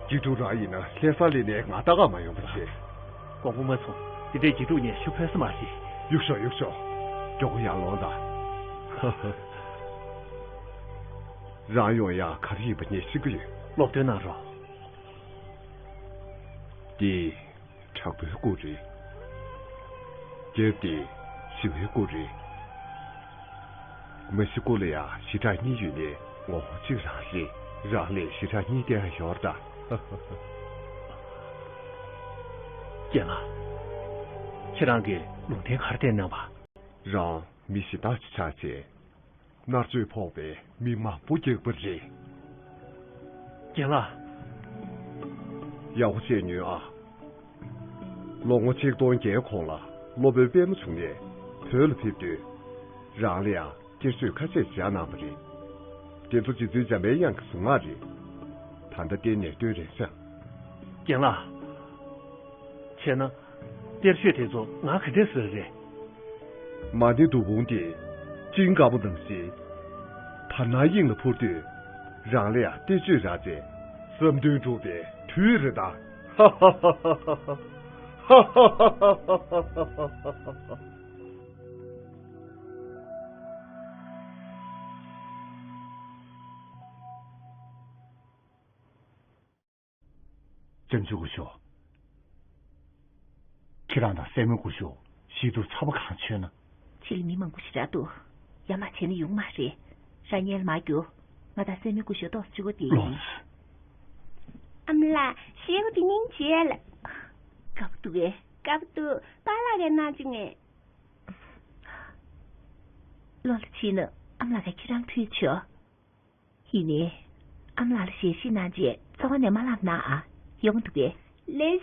གཅེས་ཕྲུག་རང་ཡིན་ན་ལྷ་ས་སླེབས་ནས་ང་ལྟ་ག་མ་ཡོང་བ་བྱས། དགོངས་པ་མ་ཚོམས། འདི་འདྲའི་གཅེས་ཕྲུག་ངས་ཞུ་ཕོད་ས་མ་རེད། གཡུག་ཤོག་གཡུག་ཤོག། མགྱོགས་པོ་ཡར་ལོངས་དང་། རང་ཡོང་ཡག་ག་རེ་ཡིན་པ་ངས་ཤེས་ཀྱི་ཡོད། སློབ་སྟོན་གནང་རོགས། འདི། དྲག་པོའི་སྐུ་རེད། རྒྱབ་དེ་ཞི་བའི་སྐུ་རེད། མ་གཞི་སྐུ་ལ་ཡང་ཞི་དྲག་གཉིས་ཡོད་ནས་ངོ་བོ་གཅིག་རང་རེད། རང་ལས་ཞི་དྲག་གཉིས་བསྟན་ཡོད་ད། རྒན་ལགས། ཁྱེད་རང་གིས་ལུང་བསྟན་ག་རེ་བསྟན་གནང་བ། རང་མི་གཞན་དག་ཅིག་ཆགས་བྱས། མནར་གཅོད་ཕོག་པའི་མི་མང་པོ་རྒྱག་པ་རེད། རྒན་ལགས། ཡག་པོ་བྱས་ཉོན་ཨ། ལོ་ངོ་ཆིག་སྟོང་བརྒྱད་གོང་ལ་སློབ་དཔོན་པད་མ་འབྱུང་གནས་བོད་ལ་ཕེབས་དུས། རང་ལ་ཡང་གཏེར་ཆོས་ཁ་ཤས་བཞག་གནང་བ་རེད། དེ་ཚོ་རྗེ་བཙུན་འཇམ་པའི་དབྱངས་ཀྱི་གཟུངས་སྔགས་རེད། ད་ལྟ་གཏེར་ནས་བཏོན་རན་ཤག། རྒན་ལགས། བྱས་ན། གཏེར་ཆོས་དེ་ཚོ་ང་ག་འདྲས་བཟོས་རེད། མ་ཎི་དུ་བུང་དེ་ཅིང་དཀར་པོ་ནང་བཞིན། བར་སྣང་དབྱིངས་ལ་འཕུར་དུས། རང་ལ་ཡང་གཏེར་ཆོས་རག་རྗེས། བསམ་དོན་འགྲུབ་པའི་དུས་རེད་ད། ཧ་ཧ་ཧ། ལྕམ་ཆུང་སྐུ་ཞབས། ཁྱེད་རང་དང་སྲས་མོ་སྐུ་ཞབས་ཞིབ་ཏུ་ཚ་པོ་གང་མཆོད་ན། ཕྱི་ལ་མི་མང་པོ་ཞིག་རག་འདུག། ཡར་མར་བྱས་ན་ཡོང་མ་རེད། རང་སྔོན་ལ་མར་རྒྱུགས། ང་དང་སྲས་མོ་སྐུ་ཞབས་ཏོག་ཙམ་གཅིག་པོ་བསྡད་ཡིན། ལོངས། ཨ་མ་ལགས། ཞེ་པོ་དེ་སྙིང་རྗེ་ལ། དགའ་པོ་འདུག་གས། དགའ་པོ་འདུག། པཱ་ལགས་ཀྱིས་གནང་བྱུང་ངས། བློ་ལ་ཕྱིན་ན་ཨ་མ་ལགས་ཀྱིས་ཁྱེད་རང་ཕུལ་ཆོག། ཡིན་ནའི། ཨ་མ་ལགས་ལ་ཞལ་བཞེས་གནང་རྗེས་གཙང་མ་ནས་མ་ལངས་གནང་ཨ། ཡོང་འདུག་གས། ལེས།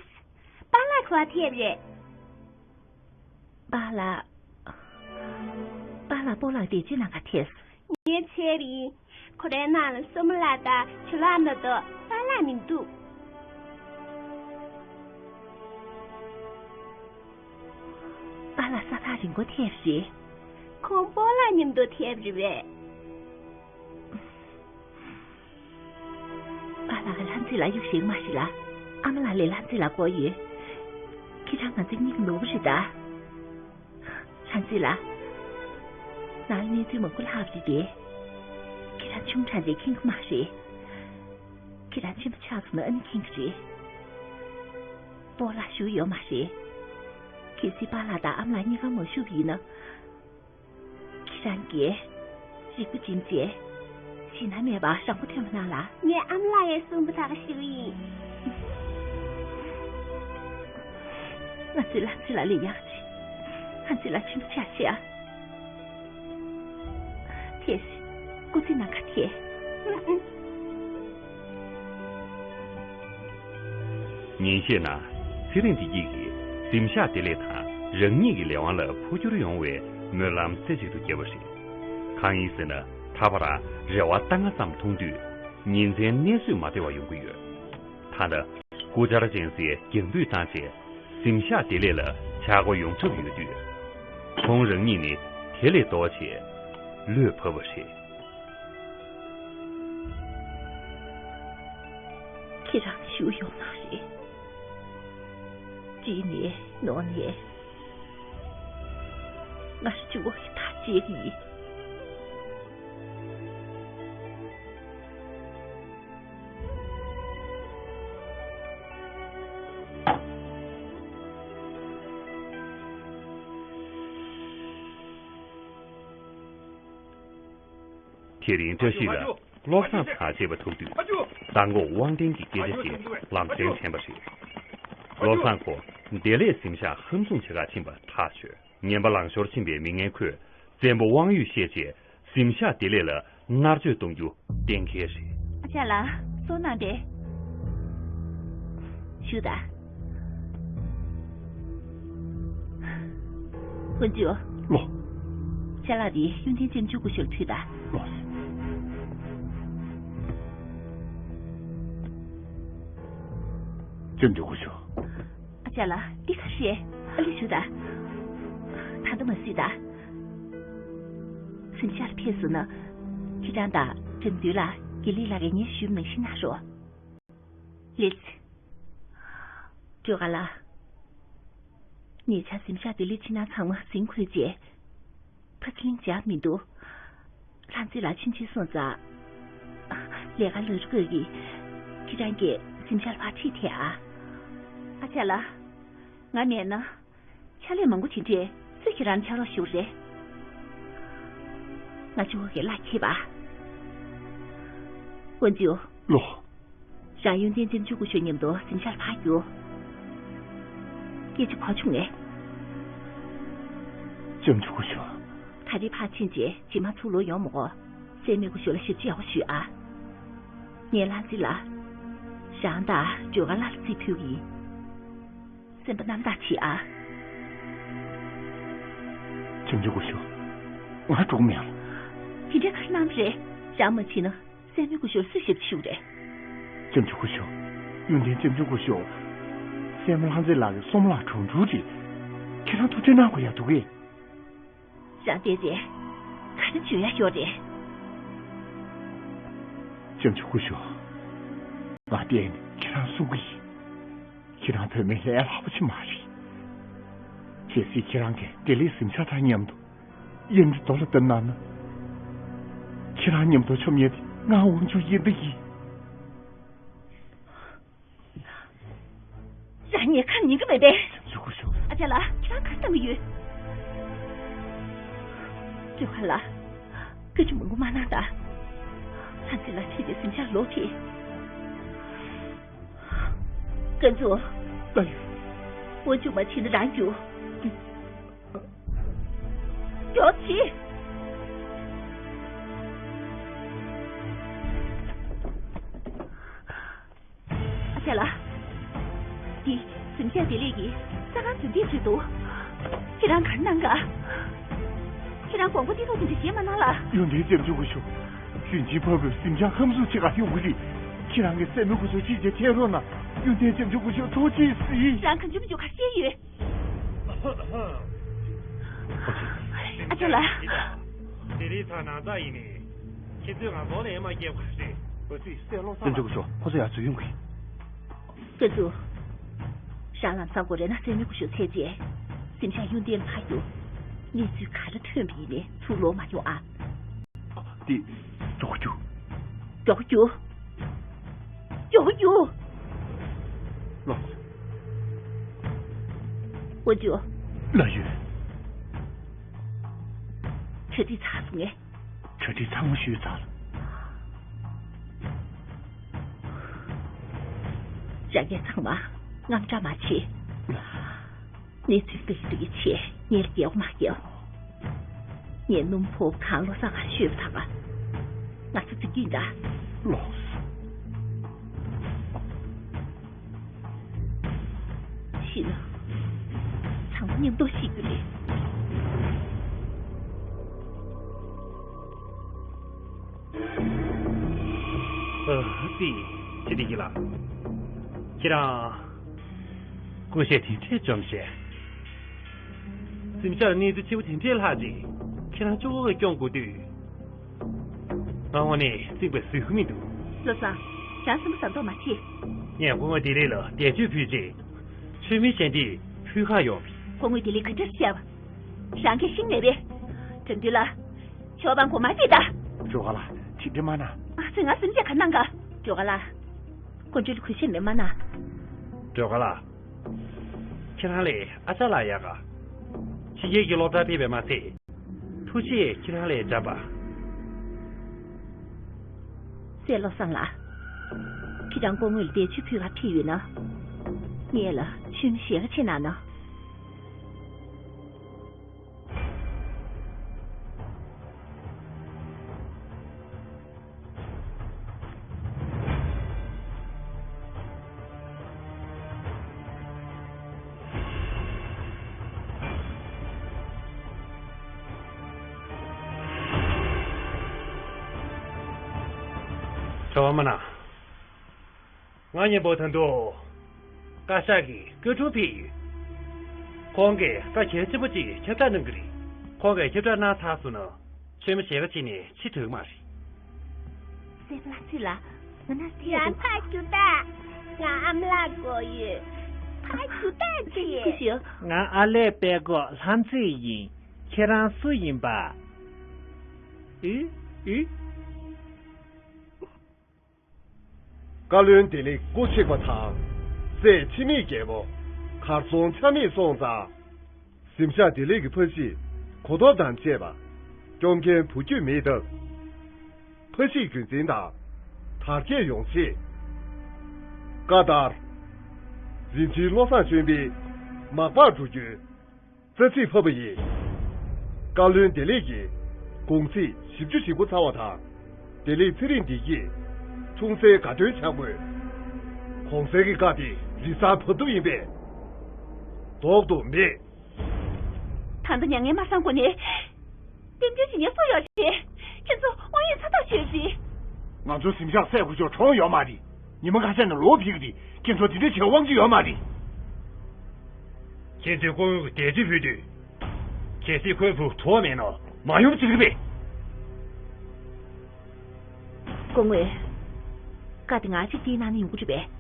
པཱ་ལགས་ག་པར་ཕེབས་རེད། པཱ་ལགས། པཱ་ ལ་སྤོ་ལགས་དེ་ཅི་ནང་ག་ཐེབས། ངས་བྱས་པ་ཡིན། ཁོ་རའི་ནང་ལ་བསོད་མ་ལགས་དང་ཇོ་ལགས་མ་གཏོགས་པཱ་ལགས་མི་འདུག་པཱ་ལགས་ས་ཐག་རིང་པོ་ཐེབས་རེད། ཁོང་སྤོ་ལགས་མཉམ་དུ་ཐེབས་རེད་པས། པཱ་ལགས་ཀྱིས་ལྷ་མཛེས་ལགས་གཡུག་ཤེས་མ་ཤེས་ལ། ཨ་མ་ལགས་ལས་ལྷ་མཛེས་ལགས་དགོས་ཡོད། ཁྱེད་རང་ང་ཚོའི་མིག་ནོར་བུ་རེད་ད། ལྷ་མཛེས་ལགས། ནང་ལ་གནས་ཚུལ་མང་པོ་ལྷག་རེད་དེ། ཁྱེད་རང་ཆུང་དྲགས་ནས་མཁྱེན་གྱི་མ་རེད། ཁྱེད་རང་ཆེན་པོ་ཆགས་སོང་ན་ཨ་ནི་མཁྱེན་གྱི་རེད། སྤོ་ལགས་བཞུགས་ཡོད་མ་རེད། གལ་སྲིད་པཱ་ལགས་དང་ཨ་མ་ལགས་གཉིས་ཀ་མ་བཞུགས་པ་ཡིན་ན། ཁྱེད་རང་གིས་རིག་པ་སྦྱིན་བྱས། ཞེད་སྣང་མེད་པར་རང་མགོ་ཐོན་པ་གནང་ལ། ངས་ཨ་མ་ལགས་ཀྱིས་གསུངས་པ་ད་ག་ཞུ་གི་ཡིན། ང་ཚོའི་ལྷ་མཛེས་ལགས་ལས་ཡག་ཅིག་ལྷ་མཛེས་ལགས་ཆེན་པོ་ཆགས་ཤིག་ཨ། ཐེངས་སྐུ་ཚེ་ནང་ག་ཐེ། ཉིན་ཤས་ནང་ཚེ་རིང་བདེ་སྐྱིད་ཀྱིས་གཟིམ་ཤག་བདེ་ལེགས་དང་རང་ཉིད་ཀྱི་ལས་དབང་ལ་འཕོ་འགྱུར་ཡོང་བའི་སྨོན་ལམ་རྩེ་གཅིག་ཏུ་བརྒྱབ་པ་རེད། གང་ཡིན་ཟེར་ན། ད་བར་རེ་བ་ལྟ་ང་ཙམ་མཐོང་དུས། ཉིན་མཚན་གནས་བཟོད་མ་བདེ་བ་ཡོང་གི་ཡོད། ད་ལྟ་སྐུ་བཅར་ཅན་སའི་རྒྱང་འབུད་བཏང་རྗེས་གཟིམ་ཤག་བདེ་ལེགས་ལ་བྱ་སྒོ་ཡོང་གྲབས་ཡོད་དུས། ཁོང་རང་ཉིད་ནི་དེ་ལས་ལྡོག་བྱས་བློས་བབས་པ་རེད། ཁྱེད་རང་བཞུགས་ཡོད་མ་རེད། བྲིས་ནས་ནོར་ནས། ང་རང་གཅིག་པོ་ཞིག་ཐག་བཅད་ཀྱི་ཡིན། དེ་རིང་བཀྲ་ཤིས་ལགས་བློ་བཟང་དང་བཅས་པ་ཐུག་དུས། མདང་དགོང་དབང་ལྡན་གྱི་སྐད་ཆ་ཞིག་ལམ་སེང་དྲན་པ་རེད། བློ་བཟང་ཁོ་བདེ་ལེགས་གཟིམ་ཤག་ཧམ་བཟུང་བྱེད་ག་ཕྱིན་པ་ཐག་ཆོད། ངན་པ་ལང་ཤོར་ཕྱིན་པའི་མི་ངན་ཁོས་བཙན་པོ་དབང་ཡོད་བཤད་རྗེས་གཟིམ་ཤག་བདེ་ལེགས་ལ་མནར་གཅོད་གཏོང་རྒྱུ་གཏན་འཁེལ་རེད། ཨ་ཅག་ལགས་གསུང་གནང་དེ། ཞུ་དང་། དཀོན་མཆོག་ལོ། ཅ་ལག་དེ་ཡོན་ཏན་ལྕམ་ཆུང་སྐུ་ཞབས་ལ་ཕུལ་དང་། ལོ། ལྕམ་ཆུང་སྐུ་ཞབས། ཨ་ཅག་ལགས་འདི་ག་རེད། ཨ་ལེ་ཞུ་དང་། ད་ལྟ་མ་སུས་དང་། གཟིམ་ཤག་ལ་ཕེབས་སོང་ན། ཁྱེད་རང་དང་འགྲམ་མདུན་ལ་དགེ་ལེགས་ལགས་ཀྱིས་ངས་ཞུས་པ་ནང་བཞིན་གནང་རོགས། ལེགས། སྒྲོལ་དཀར་ལགས། ཉེ་ཆར་གཟིམ་ཤག་བདེ་ལེགས་ཕྱི་ནང་ཚང་མ་ཟིན་འཁོད་རྗེས། ཕར་ཚུར་གླེང་བྱ་མི་འདུག་ལྷ་མཛེས་ལགས་ཕྱིན་ཆད་སོང་ཙང་། ལས་ཀ་ལ་རུ་དགོས་ཀྱི། ཁྱེད་རང་གིས་གཟིམ་ཤག་ལ་ཕར་ཁྲིད་ཐད་ཨ། ཨ་ཅག་ལགས། ང་མེད་ན། ཕྱག་ལས་མང་པོ་དེ་འདྲས་སུས་ཁྱེད་རང་ཕྱག་རོགས་ཞུ་རེད། ང་ཆུང་བ་གི་ལག་ཁྱེར་པ། དཀོན་མཆོག་ལོ། རང་ཡོན་ཏན་ལྕམ་ཆུང་སྐུ་ཞབས་མཉམ་དུ་གཟིམ་ཤག་ལ་ཕར་རྒྱུགས། སྐད་ཆ་གོ་བྱུང་ངས། ལྕམ་ཆུང་སྐུ་ཞབས། ད་རེས་ཕར་ཕྱིན་རྗེས་རྗེས་མ་ཚུར་ལོག་ཡོང་མི་དགོས། སྲས་མོས་སྐུ་ཞབས་ལ་ཞབས་ཕྱི་ཡག་པོ་ཞུས་ཨ། ངས་ལྷ་མཛེས་ལགས། རང་དང་སྒྲོལ་དཀར་ལགས་ལ་རྩིས་ཕུལ་གྱི་ཡིན། སེམས་པ་རྣམ་དག་བྱེད་ཨ། ལྕམ་ཆུང་སྐུ་ཞབས། ང་འགྲོ་མེད་ཨ། དེ་འདྲ་ག་རེ་གནང་རེད། རང་མ་ཕྱིན་ན་སྲས་མོའི་སྐུ་ཞབས་སུས་ཞབས་ཕྱི་ཞུ་རེད། ལྕམ་ཆུང་སྐུ་ཞབས། ཡོན་ཏན་ལྕམ་ཆུང་སྐུ་ཞབས། སྲས་མོ་ལྷ་མཛེས་ལགས་ཀྱི་སྲུང་མ་ལགས་གྲོངས་འགྲོ་རེད། ཁྱེད་རང་ཐུགས་ཁྲལ་གནང་དགོས་ཡག་འདུག་གས། རང་བལྟས་ཏེ། ག་རེ་བརྗོད་ཡག་ཡོད་རེད། ལྕམ་ཆུང་སྐུ་ཞབས། ང་བལྟས་ནས་ཁྱེད་རང་གསུང་གི་ཡིན། ཁྱེད་རང་བུད་མེད་ལས་སླ་པོ་ཅིག་མ་རེད། གལ་སྲིད་ཁྱེད་རང་གིས་བདེ་ལེགས་གཟིམ་ཤག་དང་མཉམ་དུ་གཡས་འགྲོ་རྡོ་ལ་བཏབ་གནང་ན། ཁྱེད་རང་མཉམ་དུ་འཆམ་ཡས་དེ་ང་དབང་ཕྱུག་ཡིན་ད་ཡིན། རང་ཉེས་ཁ་ཉན་གི་མེད་པས། ལྕམ་ཆུང་སྐུ་ཞབས། ཨ་ཅག་ལགས། ཁྱེད་རང་ག་རེ་བསམ་གི་ཡོད། སྒྲོལ་དཀར་ལགས། སྐད་ཆ་མང་པོ་མ་གནང་དང་། ལྷ་མཛེས་ལགས་ཁྲིད་དེ་གཟིམ་ཤག་ལོག་ཕྱིན། ཀུན་འཛོམས། ལགས་ཡོད། དབང་ཕྱུག་མ་ཕྱིན་ན་རང་རྒྱུགས། མགྱོགས་བྱེད། ཨ་ཅག་ལགས། འདི་གཟིམ་ཤག་བདེ་ལེགས་ཀྱི་ས་ཁང་རྫུན་གཏེར་བཟོས་འདུག་ཁྱེད་རང་ག་རེ་གནང་ག། ཁྱེད་རང་དགོངས་པ་བརྟན་ཐོག་དེ་འདྲ་བྱེད་མ་གནང་ལ། ཡོན་ཏན་རྒྱབ་སྐྱོར་སྐུ་ཞབས། རིན་ཆེན་ཕ་བུས་གཟིམ་ཤག་ཧམ་སུ་ཆེ་ག་ཡོང་གི་རེད། ཁྱེད་རང་གི་སྲས་མོ་སྐུ་ཞབས་ཅིག་ཅིག་ཁྱེར་རོགས་གནང་། ཡོན་ཏན་རྒྱབ་སྐྱོར་སྐུ་ཞབས་ཐུགས་རྗེ་གཟིགས། རང་གང་བྱུང་མི་འཇུག་ག་བཤད་ཡོད། ཨ་ཅག་ལགས། དེ་རིང་ཚང་ནང་ཚང་ཡིན་ནི། ཁྱེད་ཚོས་ང་ལོག་ལས་མ་སྐྱེལ་བ་རེད། འོ་ཙི་སྲས་བློ་བཟང་ལགས། སྐུ་ཞབས་ཁོ་ཚོ་ཡར་ཚུར་ཡོང་གི། ཀན་ཙུའུ། རང་ལམ་སང་གོ་རེ་ན་སྲས་མོ་སྐུ་ཞབས་འཚོལ་རྗེས། གཟིམ་ཤག་ཡོན་ཏན་ལ་ཕར་རྒྱུགས། གནས་ཚུལ་ག་རེ་ཐོན་པ་ཡིན་ནའི་ཚུར་ལོག་མ་མྱོང་ཨ། དེ། མགྱོགས་རྒྱུགས། མགྱོགས་རྒྱུགས། མགྱོགས་རྒྱུགས། ལོག། འོ་ཅོ། ལགས་ཡོད། གྲ་སྒྲིག་ཚར་སོང་ངས། གྲ་སྒྲིག་ཚང་མ་ཞུས་ཚར། རང་གིས་ཚང་མ་དངངས་སྐྲག་མ་བྱེད། གནས་ཚུལ་སྤེལ་རྒྱུ་ཡི་ཆེད་ངས་ལ་རྒྱལ་བ་མ་རྒྱལ། ངས་སྣུམ་ཕོ་གང་བློ་བཟང་ང་ཤོད་པ་དང་། ང་ཚོ་འཛིན་གྱི་ཡིན་ད། ལོག། ཤི་ན། ཚང་མ་མཉམ་དུ་ཤི་རྒྱུ་རེད། ཨ་ཙི། ཅི་སྟེ་ཡིན་ལ། ཁྱེད་རང་། སྐུ་ཞབས་དེ་འདྲས་བཅོམ་ཤེས། གཟིམ་ཤག་གནས་ཚུལ་ཆེ་བོ་དེ་འདྲས་ལྷག་ཅིག་ཁྱེད་རང་གཅིག་པོ་གིས་སྐྱོང་དགོས་དུས། ང་དངོས་གནས་ཚིག་པའི་ཟིག་ཧུ་མི་འདུག། བློ་བཟང་། རང་སེམས་པ་ཟ་མདོག་མ་བྱེད། ངས་སྐུ་ངོ་ལྡི་ལི་ལ་འདས་མཆོད་ཕུལ་རྗེས། མཆོད་མེ་ཞལ་འདི་ཕུལ་གར་ཡོང་བས། སྐུ་ངོ་ལྡི་ལི་ག་འདྲ་བཤད་པ། རང་གིས་ཤེས་ཀྱི་མེད་པས། དྲན་དུས་ལ། ཞོགས་པ་མགོ་མ་བཏེགས་ད། སྒྲོལ་དཀར་ལགས། དེ་འདྲ་མ་གནང་། ང་ཚོས་ང་སེམས་ཅན་ག་གནང་ག། སྒྲོལ་དཀར་ལགས། དཀོན་མཆོག་ལ་གུས་ཞབས་མེད་མ་གནང་། སྒྲོལ་དཀར་ལགས། ཁྱེད་རང་ལས་ཨ་ཅག་ལགས་ཡག་ག། ཕྱི་རྒྱལ་གྱི་སློབ་གྲྭར་ཕེབས་པས་མ་ཚད། ཐུགས་རྗེས་ཁྱེད་རང་ལས་འཇམ་པ། སྲས་བློ་བཟང་ལགས། ཁྱེད་རང་སྐུ་ངོ་ལ་འདས་མཆོད་ཕུལ་ག་ཕེབས་ཡོད་ན། ངེད་ལ་མཆོད་མེ་ཞལ་ཁ་ཕྱེ་གནང་ན། བྱ་བ་མ་ན། ང་གཉིས་པོ་ད་དུང་། བཀའ་ཤག་གི་བཀའ་དྲུང་ཕེབས་ཡོད། ཁོང་གིས་བཀའ་གལ་ཆེན་པོ་ཅིག་ཁྱབ་བསྒྲགས་གནང་གི་རེད། ཁོང་གིས་ཁྱབ་བསྒྲགས་གནང་ཚར་སོང་ན། མཆོད་མེ་ཞལ་ཁ་ཕྱེ་ནས་ཕྱིར་འགྲོ་གི་མ་རེད། སྲས་བློ་བཟང་ལགས། ང་ན་ཚེ་ཡ་ཕ་ཁྱུ་ད། ང་ཨ་མ་ལགས་དགོས་ཡོད། ཕ་ཁྱུ་ད་ཅི་ཡོད། ང་ཨ་ལས་པད་གོ་ལྷ་མཛེས་ཡིན། ཁྱེད་རང་སུ་ཡིན་པ། ཨི་ཨི། བཀའ་བློན་བདེ་ལེགས་སྐུ་གཤེགས་པ་དང་། སྲས་འཆི་མེད་རྒྱལ་པོ་གར་སོང་ཆ་མེད་སོང་ཙང་། གཟིམ་ཤག་བདེ་ལེགས་ཀྱི་ཕ་གཞིས་གོ་ཐོབ་དང་བཅས་པ། སྐྱོབ་མཁན་བུ་རྒྱུད་མེད་སྟབས། ཕ་གཞིས་རྒྱུན་འཛིན་དང་། དར་རྒྱས་ཡོང་ཆེད། བཀའ་ལྟར། རིན་ཆེན་བློ་བཟང་ཆོས་འཕེལ་མག་པར་འགྲོ་རྒྱུའི་རྩ་ཚིག་ཕབ་པ་ཡིན། བཀའ་བློན་བདེ་ལེགས་ཀྱིས་དགུང་ཚིགས་བཞི་བཅུ་ཞེ་དགུ་ཚར་བ་དང་། བདེ་ལེགས་ཚེ་རིང་བདེ་སྐྱིད་འཁྲུངས་ཚེ་དགའ་སྟོན་བྱ་དགོས། གོང་གསལ་གྱི་བཀའ་དེ་རིས་གསར་བབས་ཐུབ་ཡིན་པས། ལྡོག་ཏུ་མེད། ད་ལྟ་མྱ་ངན་མ་བསང་དགོས་ནས། རྟེན་འབྲེལ་བྱེད་མཁན་སུ་ཡོད་རེད། ཁྱེད་ཚོ་དབང་ཡོད་ཚ་ཐག་ཆོད་རེད། ང་ཚོ་གཟིམ་ཤག་སྲས་སྐུ་ཞབས་གྲོངས་ཡོད་མ་རེད། ཉི་མ་ཁ་ཤས་ནང་ལོག་ཕེབས་ཀྱི་རེད། ཁྱེད་ཚོ་དེ་འདྲ་བྱེད་དབང་ཆ་ཡོད་མ་རེད། ཁྱེད་ཚོས་སྐུ་ངོ་གི་འདས་མཆོད་ཕུལ་དུས། གལ་སྲིད་ཁོའི་བུ་གྲོངས་མེད་ན་མ་ཡོང་བྱེད་ཀྱི་རེད་པས། སྐུ་ངོ། བཀའ་དེ་ང་གཅིག་དེའི་ནང་ནས་ཡོང་གི་རེད་པས།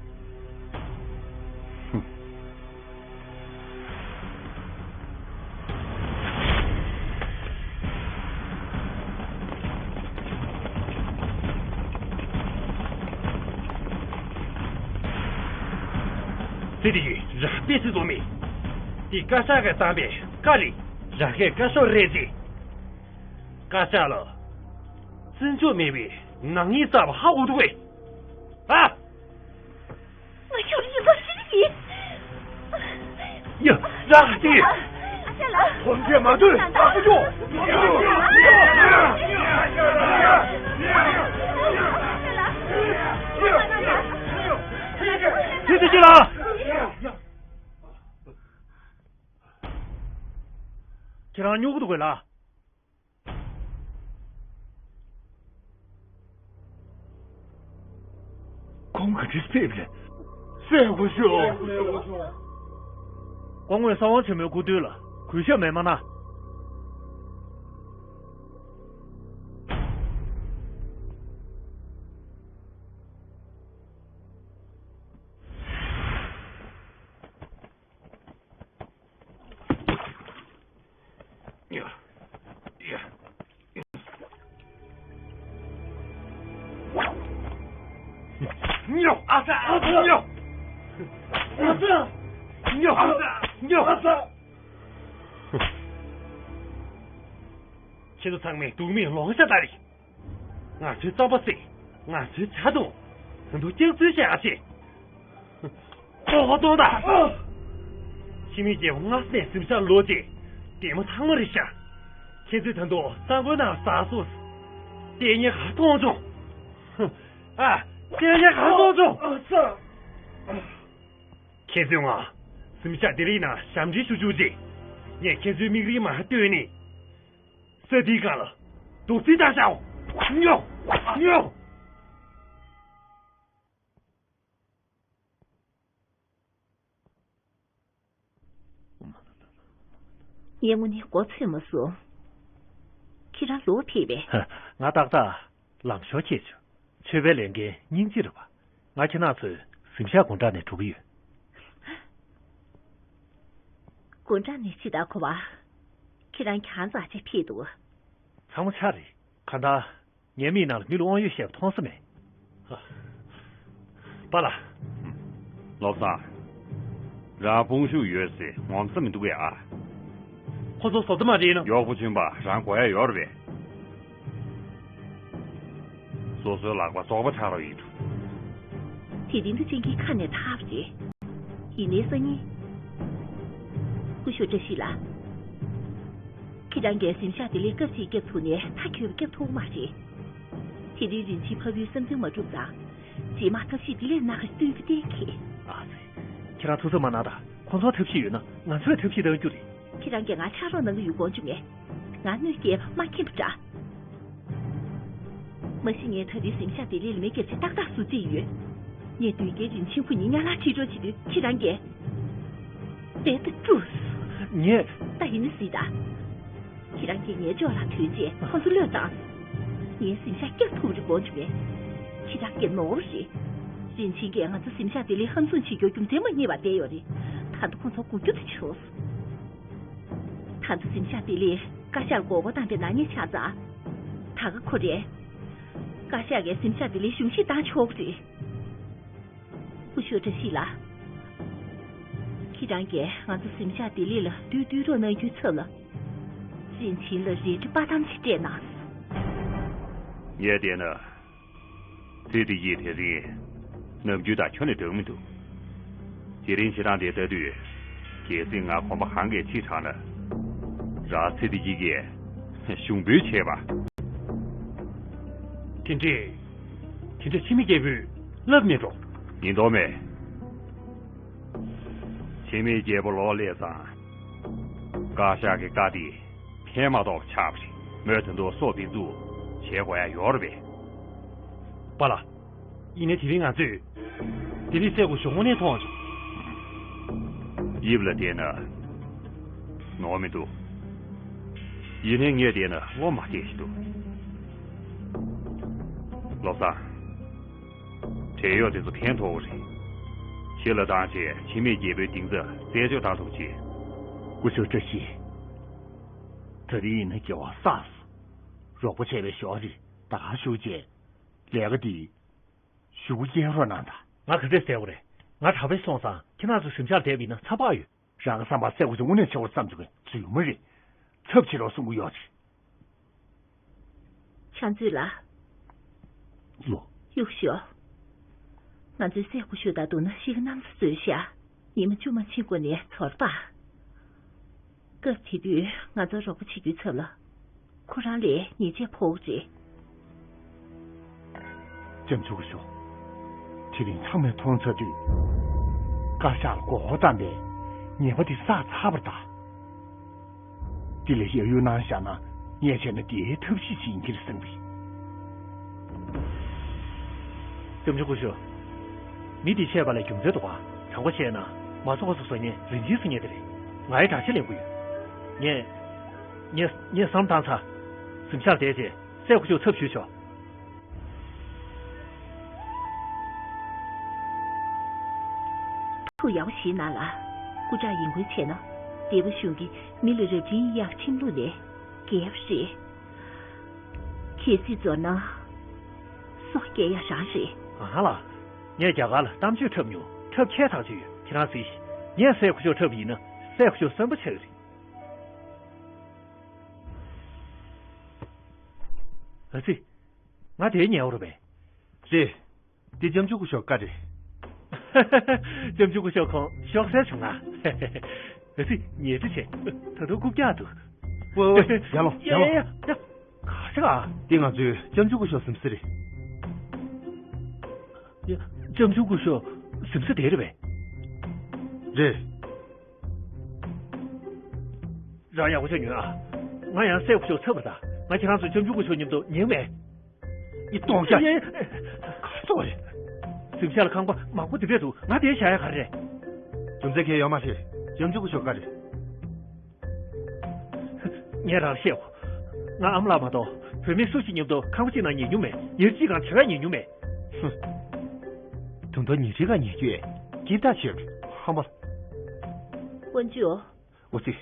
དེ་དེ་ཡིས་རང་དཔེ་སྲིད་བཟོ་མེད། དེ་བཀའ་ཤག་གིས་བཏང་པའི་བཀའ་རེད། རང་གིས་བཀའ་ཤོག་རེད་ཅེས། བཀའ་ཤག་ལ་བརྩི་འཇོག་མེད་པའི་ནག་ཉེས་བསགས་པ་ཧ་གོ་འདུག་པས། ཨ། ང་ཁྱོད་ཡིན་པ་ཤེས་ཀྱི། ཡ། རང་ཅི། ཨ་ཅག་ལགས། ཐོན་སྐྱེད་མ་ཐོན། ཨ་ཁུ་ཅོ། ཁྱེད་ཚོ་ཅི་ལ། ཁྱེད་རང་སྨྱུ་གུ་འདུག་གས་ལ། ག་འདྲས་ཕེབས་རེད། སྲས་སྐུ་ཞབས། སྐུ་ངོས་ས་དབང་ཆེན་མོའི་སྐུ་མདུན་ལ་གུས་ཞབས་མེད་མ་གནང་། ཉོ། ཨ་ཙ། ཨ་ཙ། ཉོ། ཨ་ཙ། ཉོ། ཨ་ཙ། ཉོ། ཨ་ཙ། ཁྱེད་ཚོ་ཚང་མས་སྡུག་མིག་ལོག་བཞག་ད་རེད། ང་ཚོའི་རྩམ་པ་བསྲེགས། ང་ཚོའི་ཇ་བཏུང་། ད་དུང་སྐྱག་རྫུན་བཤད་ཨ་ཅེ། ལྐོག་པ་གཏོང་དང་། ཕྱི་མིག་རྒྱལ་པོ་སྔ་ས་ནས་གཟིམ་ཤག་ལོག་རྗེས་བདེ་མོ་ཚང་མ་རེད་ཤག་ཁྱེད་ཚོས་ད་དུང་གསར་འགོད་ནང་ཟ་སོང་། ལྟས་ངན་ག་མཐོང་བྱུང་། ཨ། ལྟས་ངན་ག་མཐོང་བྱུང་། ཨ་ཙ། ཁྱེད་ཚོས་ང་གཟིམ་ཤག་དེ་རིང་ནང་ཞབས་འདྲེན་ཞུ་བཅུག་རྗེས། ངས་ཁྱེད་ཚོའི་མིག་རིལ་མར་བཏོན་ནས། ས་དེའི་སྒང་ལ་རྡོག་རྫིས་བཏང་བཞག་ཉོ། ཉོ། ངས་དངོས་གནས་མགོ་ཚོས་མ་སོང་། ཁྱེད་རང་ལོག་ཕེབས་པས། ང་ཏག་ཏག་ལངས་ཤོག་ཁྱེད་ཚོ། ཆོས་པའི་ལས་འགན་སྙིང་རྗེ་རེད་པ། ང་ཁྱེད་རང་ཚོའི་གཟིམ་ཤག་སྒོ་འགྲམ་ནས་འགྲོ་གི་ཡོད། སྒོ་འགྲམ་ནས་ཅི་ལྟར་གོ་བ། ཁྱེད་རང་གྱང་རྩ་ཆེ་ཕེབས་འདུག་ཚང་མ་ཆ་རེད། གང་ལྟར། ངའི་མིག་ནང་ལ་མི་ལ་དབང་ཡོད་བཤད་པ་མཐོང་ས་མེད། པཱ་ལགས། བློ་བཟང་། རང་དཔུང་ཤུགས་ཡོད་ཟེར་ངོམ་ས་མི་འདུག་གས་ཨ། ཁོ་ཚོ་བཟོ་ལྟ་མ་རེད་ན། གཡོག་པོ་གཅུན་པ་རང་དགོས་ཡ་ཡོད་རེད་པས། སོ་སོའི་ལག་པ་བཙོག་པ་ཆགས་རོགས་ཡིན་འགྲོ། དེ་རིང་འདི་ཅན་གྱི་ཁ་ནས་ཐར་བ་རེད། ཡིན་ནའི་སང་ཉིན། སྐུ་ཞབས་བཀྲ་ཤིས་ལགས། ཁྱེད་རང་གིས་གཟིམ་ཤག་དེ་ལས་སྐབས་གཅིག་བརྒྱབ་ཐུབ་ནས་མཐའ་འཁྱོལ་བ་བརྒྱབ་ཐུབ་མ་རེད། དེ་རིང་རིན་ཆེན་ཕ་བུའི་བསམ་ཚུལ་མ་འགྲུབ་ཙང་། རྗེས་མ་ཐབས་ཤེས་དེ་ལས་སྣ་ཁ་སྟོན་རྒྱུ་གཏན་འཁེལ། ཨ་ཙི། ཁྱེད་རང་ཐུགས་འཚབ་མ་གནང་དང་། ཁོང་ཚོར་ཐབས་ཤེས་ཡོད་ན་ང་ཚོས་ཐབས་ཤེས་གཏང་རྒྱུ་རེད། ཁྱེད་རང་གིས་ང་ཕྱག་རོགས་གནང་གི་ཡོད་དགོངས་བྱུང་ངས། ང་གནོད་སྐྱེལ་བ་མ་མཁྱེན་པ་འདྲ། མ་གཞི་ངས་ད་རེས་གཟིམ་ཤག་དེ་ལས་ལ་མེ་བརྒྱབ་ཆེད་ཏག་ཏག་ཟུར་རྩིས་ཡོད། ངས་མདུན་རྒྱལ་རིན་ཆེན་ཁོ་གཉིས་ཉག་ལ་ཁྲིད་རོགས་བྱེད་དུས་ཁྱེད་རང་གིས། དེ་ལྟ་སྤྲུགས། ངས། ད་ཡིན་ན་སྲིད་ད། ཁྱེད་རང་གིས་ངའི་ཕྱོགས་ལ་ཐོན་རྗེས་ཁོ་ཚོ་བློས་བཏང་། ངའི་གཟིམ་ཤག་བཀྱག་ཐུབ་རེད་དགོངས་བྱུང་བས། ཁྱེད་རང་གིས་ནོར་བ་རེད། རིན་ཆེན་གྱིས་ང་ཚོ་གཟིམ་ཤག་དེ་ལས་ཧམ་བཟུང་བྱེད་རྒྱུ་རྒྱུ་མཚན་མ་རྙེད་པར་བསྡད་ཡོད་རེད། ད་ལྟ་ཁོ་ཚོ་སྒུག་རྒྱུ་དེ་བྱུང་། ད་ཚོ་གཟིམ་ཤག་དེ་ལས་བཀའ་ཤག་ལ་མགོ་སྐོར་བཏང་པའི་ནག་ཉེས་ཆགས་ཙང་། ད་ག་ཁོ་རེད། བཀའ་ཤག་གིས་གཟིམ་ཤག་དེ་ལས་གཞུང་བཞེས་བཏང་ཆོག་གི་རེད། སྐུ་ཞབས་བཀྲ་ཤིས་ལགས། ཁྱེད་རང་གིས་ང་ཚོ་གཟིམ་ཤག་དེ་ལས་ལ་བདུད་བཏུལ་རོགས་གནང་རྒྱུའི་ཚབ་ལ། རིན་ཆེན་ལ་རལ་གྲི་པ་ཏམ་ཞིག་སྤྲད་གནང་། ངས་བལྟས་ན། ཚེ་འདི་ཡིས་དེ་རིང་ནམ་རྒྱུན་དང་ཁྱོན་ནས་འདྲ་མི་འདུག་དེ་རིང་ཁྱེད་རང་འདིར་ལྟ་དུས། གལ་སྲིད་ང་གོམ་པ་གང་གས་ཕྱིས་དྲགས་ན། རང་ཚེ་འདི་ཡི་གེ་ཞུགས་འབུལ་བྱས་པ། དེ་འདྲས། དེ་འདྲས་འཆི་མེད་རྒྱལ་པོས་ལབ་མེད་འགྲོ། ཡིན་མདོག་མེད། འཆི་མེད་རྒྱལ་པོ་ལོག་སླེབས་ཙང་། བཀའ་ཤག་གི་བཀའ་དེ་ཕན་མ་ཐོགས་པ་ཆགས་པ་རེད། མོས་ད་དུང་སྲོག་འབེན་འཛུགས་བྱེད་དགོས་ཡ་ཡོད་རེད་པས། པཱ་ལགས། ཡིན་ནའི་དེ་རིང་ང་ཚོས་དེ་རིང་སྲས་སྐུ་ཞབས་དངོས་གནས་མཐོང་བྱུང་། དབྱིབས་ལ་བལྟས་ན་ནོར་མི་འདུག་ཡིན་ནའི་ངས་བལྟས་ན་བློ་མ་བདེ་ཞིག་འདུག་བློ་བཟང་། བྲན་གཡོག་དེ་ཚོ་ཕན་ཐོགས་རེད། ཕྱི་ལ་བཏང་བྱས་འཆི་མེད་རྒྱལ་པོའི་སྡིངས་ཆ་རྩད་གཅོད་བཏང་ཐུབ་ཅིང་། སྐུ་ཞབས་བཀྲ་ཤིས། ད་རེས་ཡིན་ན་སྐྱེ་བ་བསགས་སོང་། རོགས་པ་བྱས་པའི་ཞོགས་རེད། ད་ག་ཞུ་བྱས། ལས་ཀ་འདི་ཞུ་སྐུལ་སྐྱེལ་རོགས་གནང་དང་། ང་ག་ཚོད་ཟེར་བ་རེད། ང་གྲྭ་པས་སོང་ཙང་ཁྱེད་རང་ཚོ་གཟིམ་ཤག་ལ་བསྡད་པ་ཡིན་ན་ཚ་བག་ཡོད། རང་གི་བསམ་པར་སྲས་སྐུ་ཞབས་དངོས་གནས་ཆེ་བར་བསམ་བྱུང་བའི་རྫུན་མ་རེད། ཚབ་བྱེད་རོགས་གསུང་གི་ཡོད་རེད། ཕྱག་མཛོད་ལགས། ལོ། གཡུག་ཞོག་ང་ཚོའི་སྲས་སྐུ་ཞབས་དང་བསྡུར་ན་ཤི་གི་གནམ་ས་རྩོད་ཤག་ཉི་མ་བཅུ་མ་ཕྱིན་གོང་ནས་ཚོར་བ། སྐབས་དེ་དུས་ང་ཚོར་རོགས་པ་བྱེད་རྒྱུའི་ཚབ་ལ། ཁོ་རང་ལས་ཉེས་ཆད་ཕོག་རེད། ལྕམ་ཆུང་སྐུ་ཞབས། དེ་རིང་ཚང་མས་མཐོང་ཚར་དུས། བཀའ་ཤག་ལ་མགོ་སྐོར་བཏང་པའི་ཉེས་པ་དེ་བསགས་ཚར་བ་རེད་ད། དེ་ལས་ཡར་གཡུག་གནང་བཞག་ན་ངས་བྱས་ན་དེའི་ཐབས་ཤེས་ཤིག་ཡིན་གྱི་རེད་བསམ་པས། ལྕམ་ཆུང་སྐུ་ཞབས། མི་དེ་ཆད་པ་ལ་རྒྱུ་མཚན་འདུག་ག་དྲང་པོ་བཤད་ན་མ་ཚོགས་པ་སོ་སོ་ངས་རིན་ཆེན་བཟོ་མཁན་དེ་རེད། ང་ཡི་དྲག་ཆས་ལེན་དགོས་ཡོད། ངས། ངས། ངས་བསམ་བཏང་ཚར། གཟིམ་ཤག་བསྡད་བྱས་སྲས་སྐུ་ཞབས་ཚབ་ཞུས་ཆོག་ཐུགས་ཡག་པོ་ཞིག་གནང་ལ། སྐུ་དྲག་ཡིན་ཁུལ་བྱས་ན། སྡེ་པ་གཞུང་གིས་མི་ལ་རབ་འབྲིང་ཡག་ཁྲིམས་ལུགས་ནས་འགལ་བ་རེད། གལ་སྲིད་འཛོམས་ན། སྲོག་སྐྱེལ་ཡག་རང་རེད། ཨ་ཧ་ལ། ངས་རྒྱ་གར་ལ་གཏམ་བརྗོད་འཁྲབ་མྱོང་། འཁྲབ་མཁས་ཐག་ཆོད་ཡོད། ཁྱེད་རང་གཟིགས་ཤིག་ངས་སྲས་སྐུ་ཞབས་འཁྲབ་པ་ཡིན་ན་སྲས་སྐུ་ཞབས་གསོན་པོ་ཆགས་ཀྱི་རེད། ཨ་ཙི། ང་དེ་ཉལ་བ་རེད་པས། རེད། འདི་ལྕམ་ཆུང་སྐུ་ཞབས་བཀའ་རེད། ལྕམ་ཆུང་སྐུ་ཞབས་ཁོང་ཤོག་སེར་བྱུང་ང་། ཨ་ཙི། ཉལ་ཁྲི་བྱས། ད་དུང་རྐུབ་བཀྱག་འདུག་ཝེ་ཝེ་ཝེ། ཡར་ལོངས། ཡར་ལོངས། ཡ་ཡ་ཡ། ག་ཤ་ག་འདི་ང་ཚོའི་ལྕམ་ཆུང་སྐུ་ཞབས་གཟིམ་ས་རེད། ཡ། ལྕམ་ཆུང་སྐུ་ཞབས་གཟིམ་ས་དེ་རེད་པས། རེད། རང་ཡག་པོ་ཅིག་ཉོན་ཨ། ང་ཡང་སྲས་སྐུ་ཞབས་ཚབ་པ་དང་། ང་ཁྱེད་རང་ཚོ་ལྕམ་ཆུང་སྐུ་ཞབས་མཉམ་དུ་ཉལ་མེད། ཡི་ཏོང་ཤ། ཡེ། ག་ཚོད་རེད། གཟིམ་ཤག་ལ་ཁང་པ་མང་པོ་འདི་འདྲས་འདུག་ང་དེར་བཞག་ཡ་ག་རེ་རེད། རྒྱུ་མཚན་གང་ཡང་ཡོད་མ་རེད། ལྕམ་ཆུང་སྐུ་ཞབས་བཀའ་རེད། ངས་རང་བཤད་གོ། ང་ཨ་མ་ལགས་མ་གཏོགས་བུད་མེད་སུ་ཞིག་མཉམ་དུ་ཁང་པ་གཅིག་ནང་ཉལ་མྱོང་མེད། ཉིན་གཅིག་གང་ཕྱེད་ཀ་ཉལ་མྱོང་མེད། ཧུམ། དུང་ཐོག་ཉིན་གཅིག་གང་ཉལ་རྒྱུ་ཡས་སྐྱིད་ཐག་ཆོད། ཧམ་པ། དཀོན་མཆོག་ཨོ་ཙི།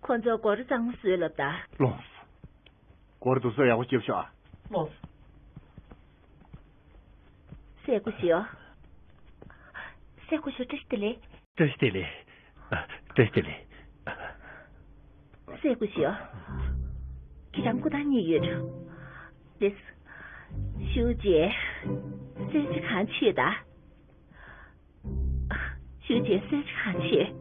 ཁོ་ཚོ་སྒོ་ར་གཙང་མ་བཟོས་ལབ་ད། ལོངས། སྒོ་ར་དུ་སོ་ཡག་པོ་སྐྱིབས་ཤོག་ཨ། ལོངས། སྲས་སྐུ་ཞབས། སྲས་སྐུ་ཞབས་བཀྲ་ཤིས་བདེ་ལེགས། བཀྲ་ཤིས་བདེ་ལེགས། བཀྲ་ཤིས་བདེ་ལེགས། སྲས་སྐུ་ཞབས། ཁྱེད་རང་སྐུ་ཐང་རྙེད་ཡོད་འགྲོ། རེད། ཞུ་རྗེས། གསོལ་ཇ་གང་མཆོད་ད། ཞུ་རྗེས་གསོལ་ཇ་གང་མཆོད།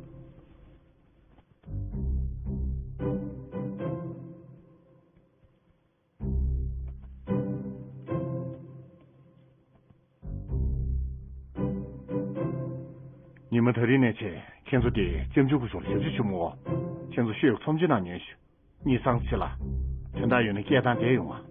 ཉི་མ་ད་རིང་ནས་བྱས་ཁྱེད་ཚོ་དེ་ལྕམ་ཆུང་སྐུ་ཞབས་ལ་ཞབས་ཕྱི་ཞུ་མོ། ཁྱེད་ཚོ་ཤོག་ཚོམས་ཆེན་ནང་ཉོན་ཞུ། གཉིད་སང་ཕྱི་ལ། དོན་དག་ཡོད་ན་སྐད་བཏང་བསྡད་ཡོང་ཨ།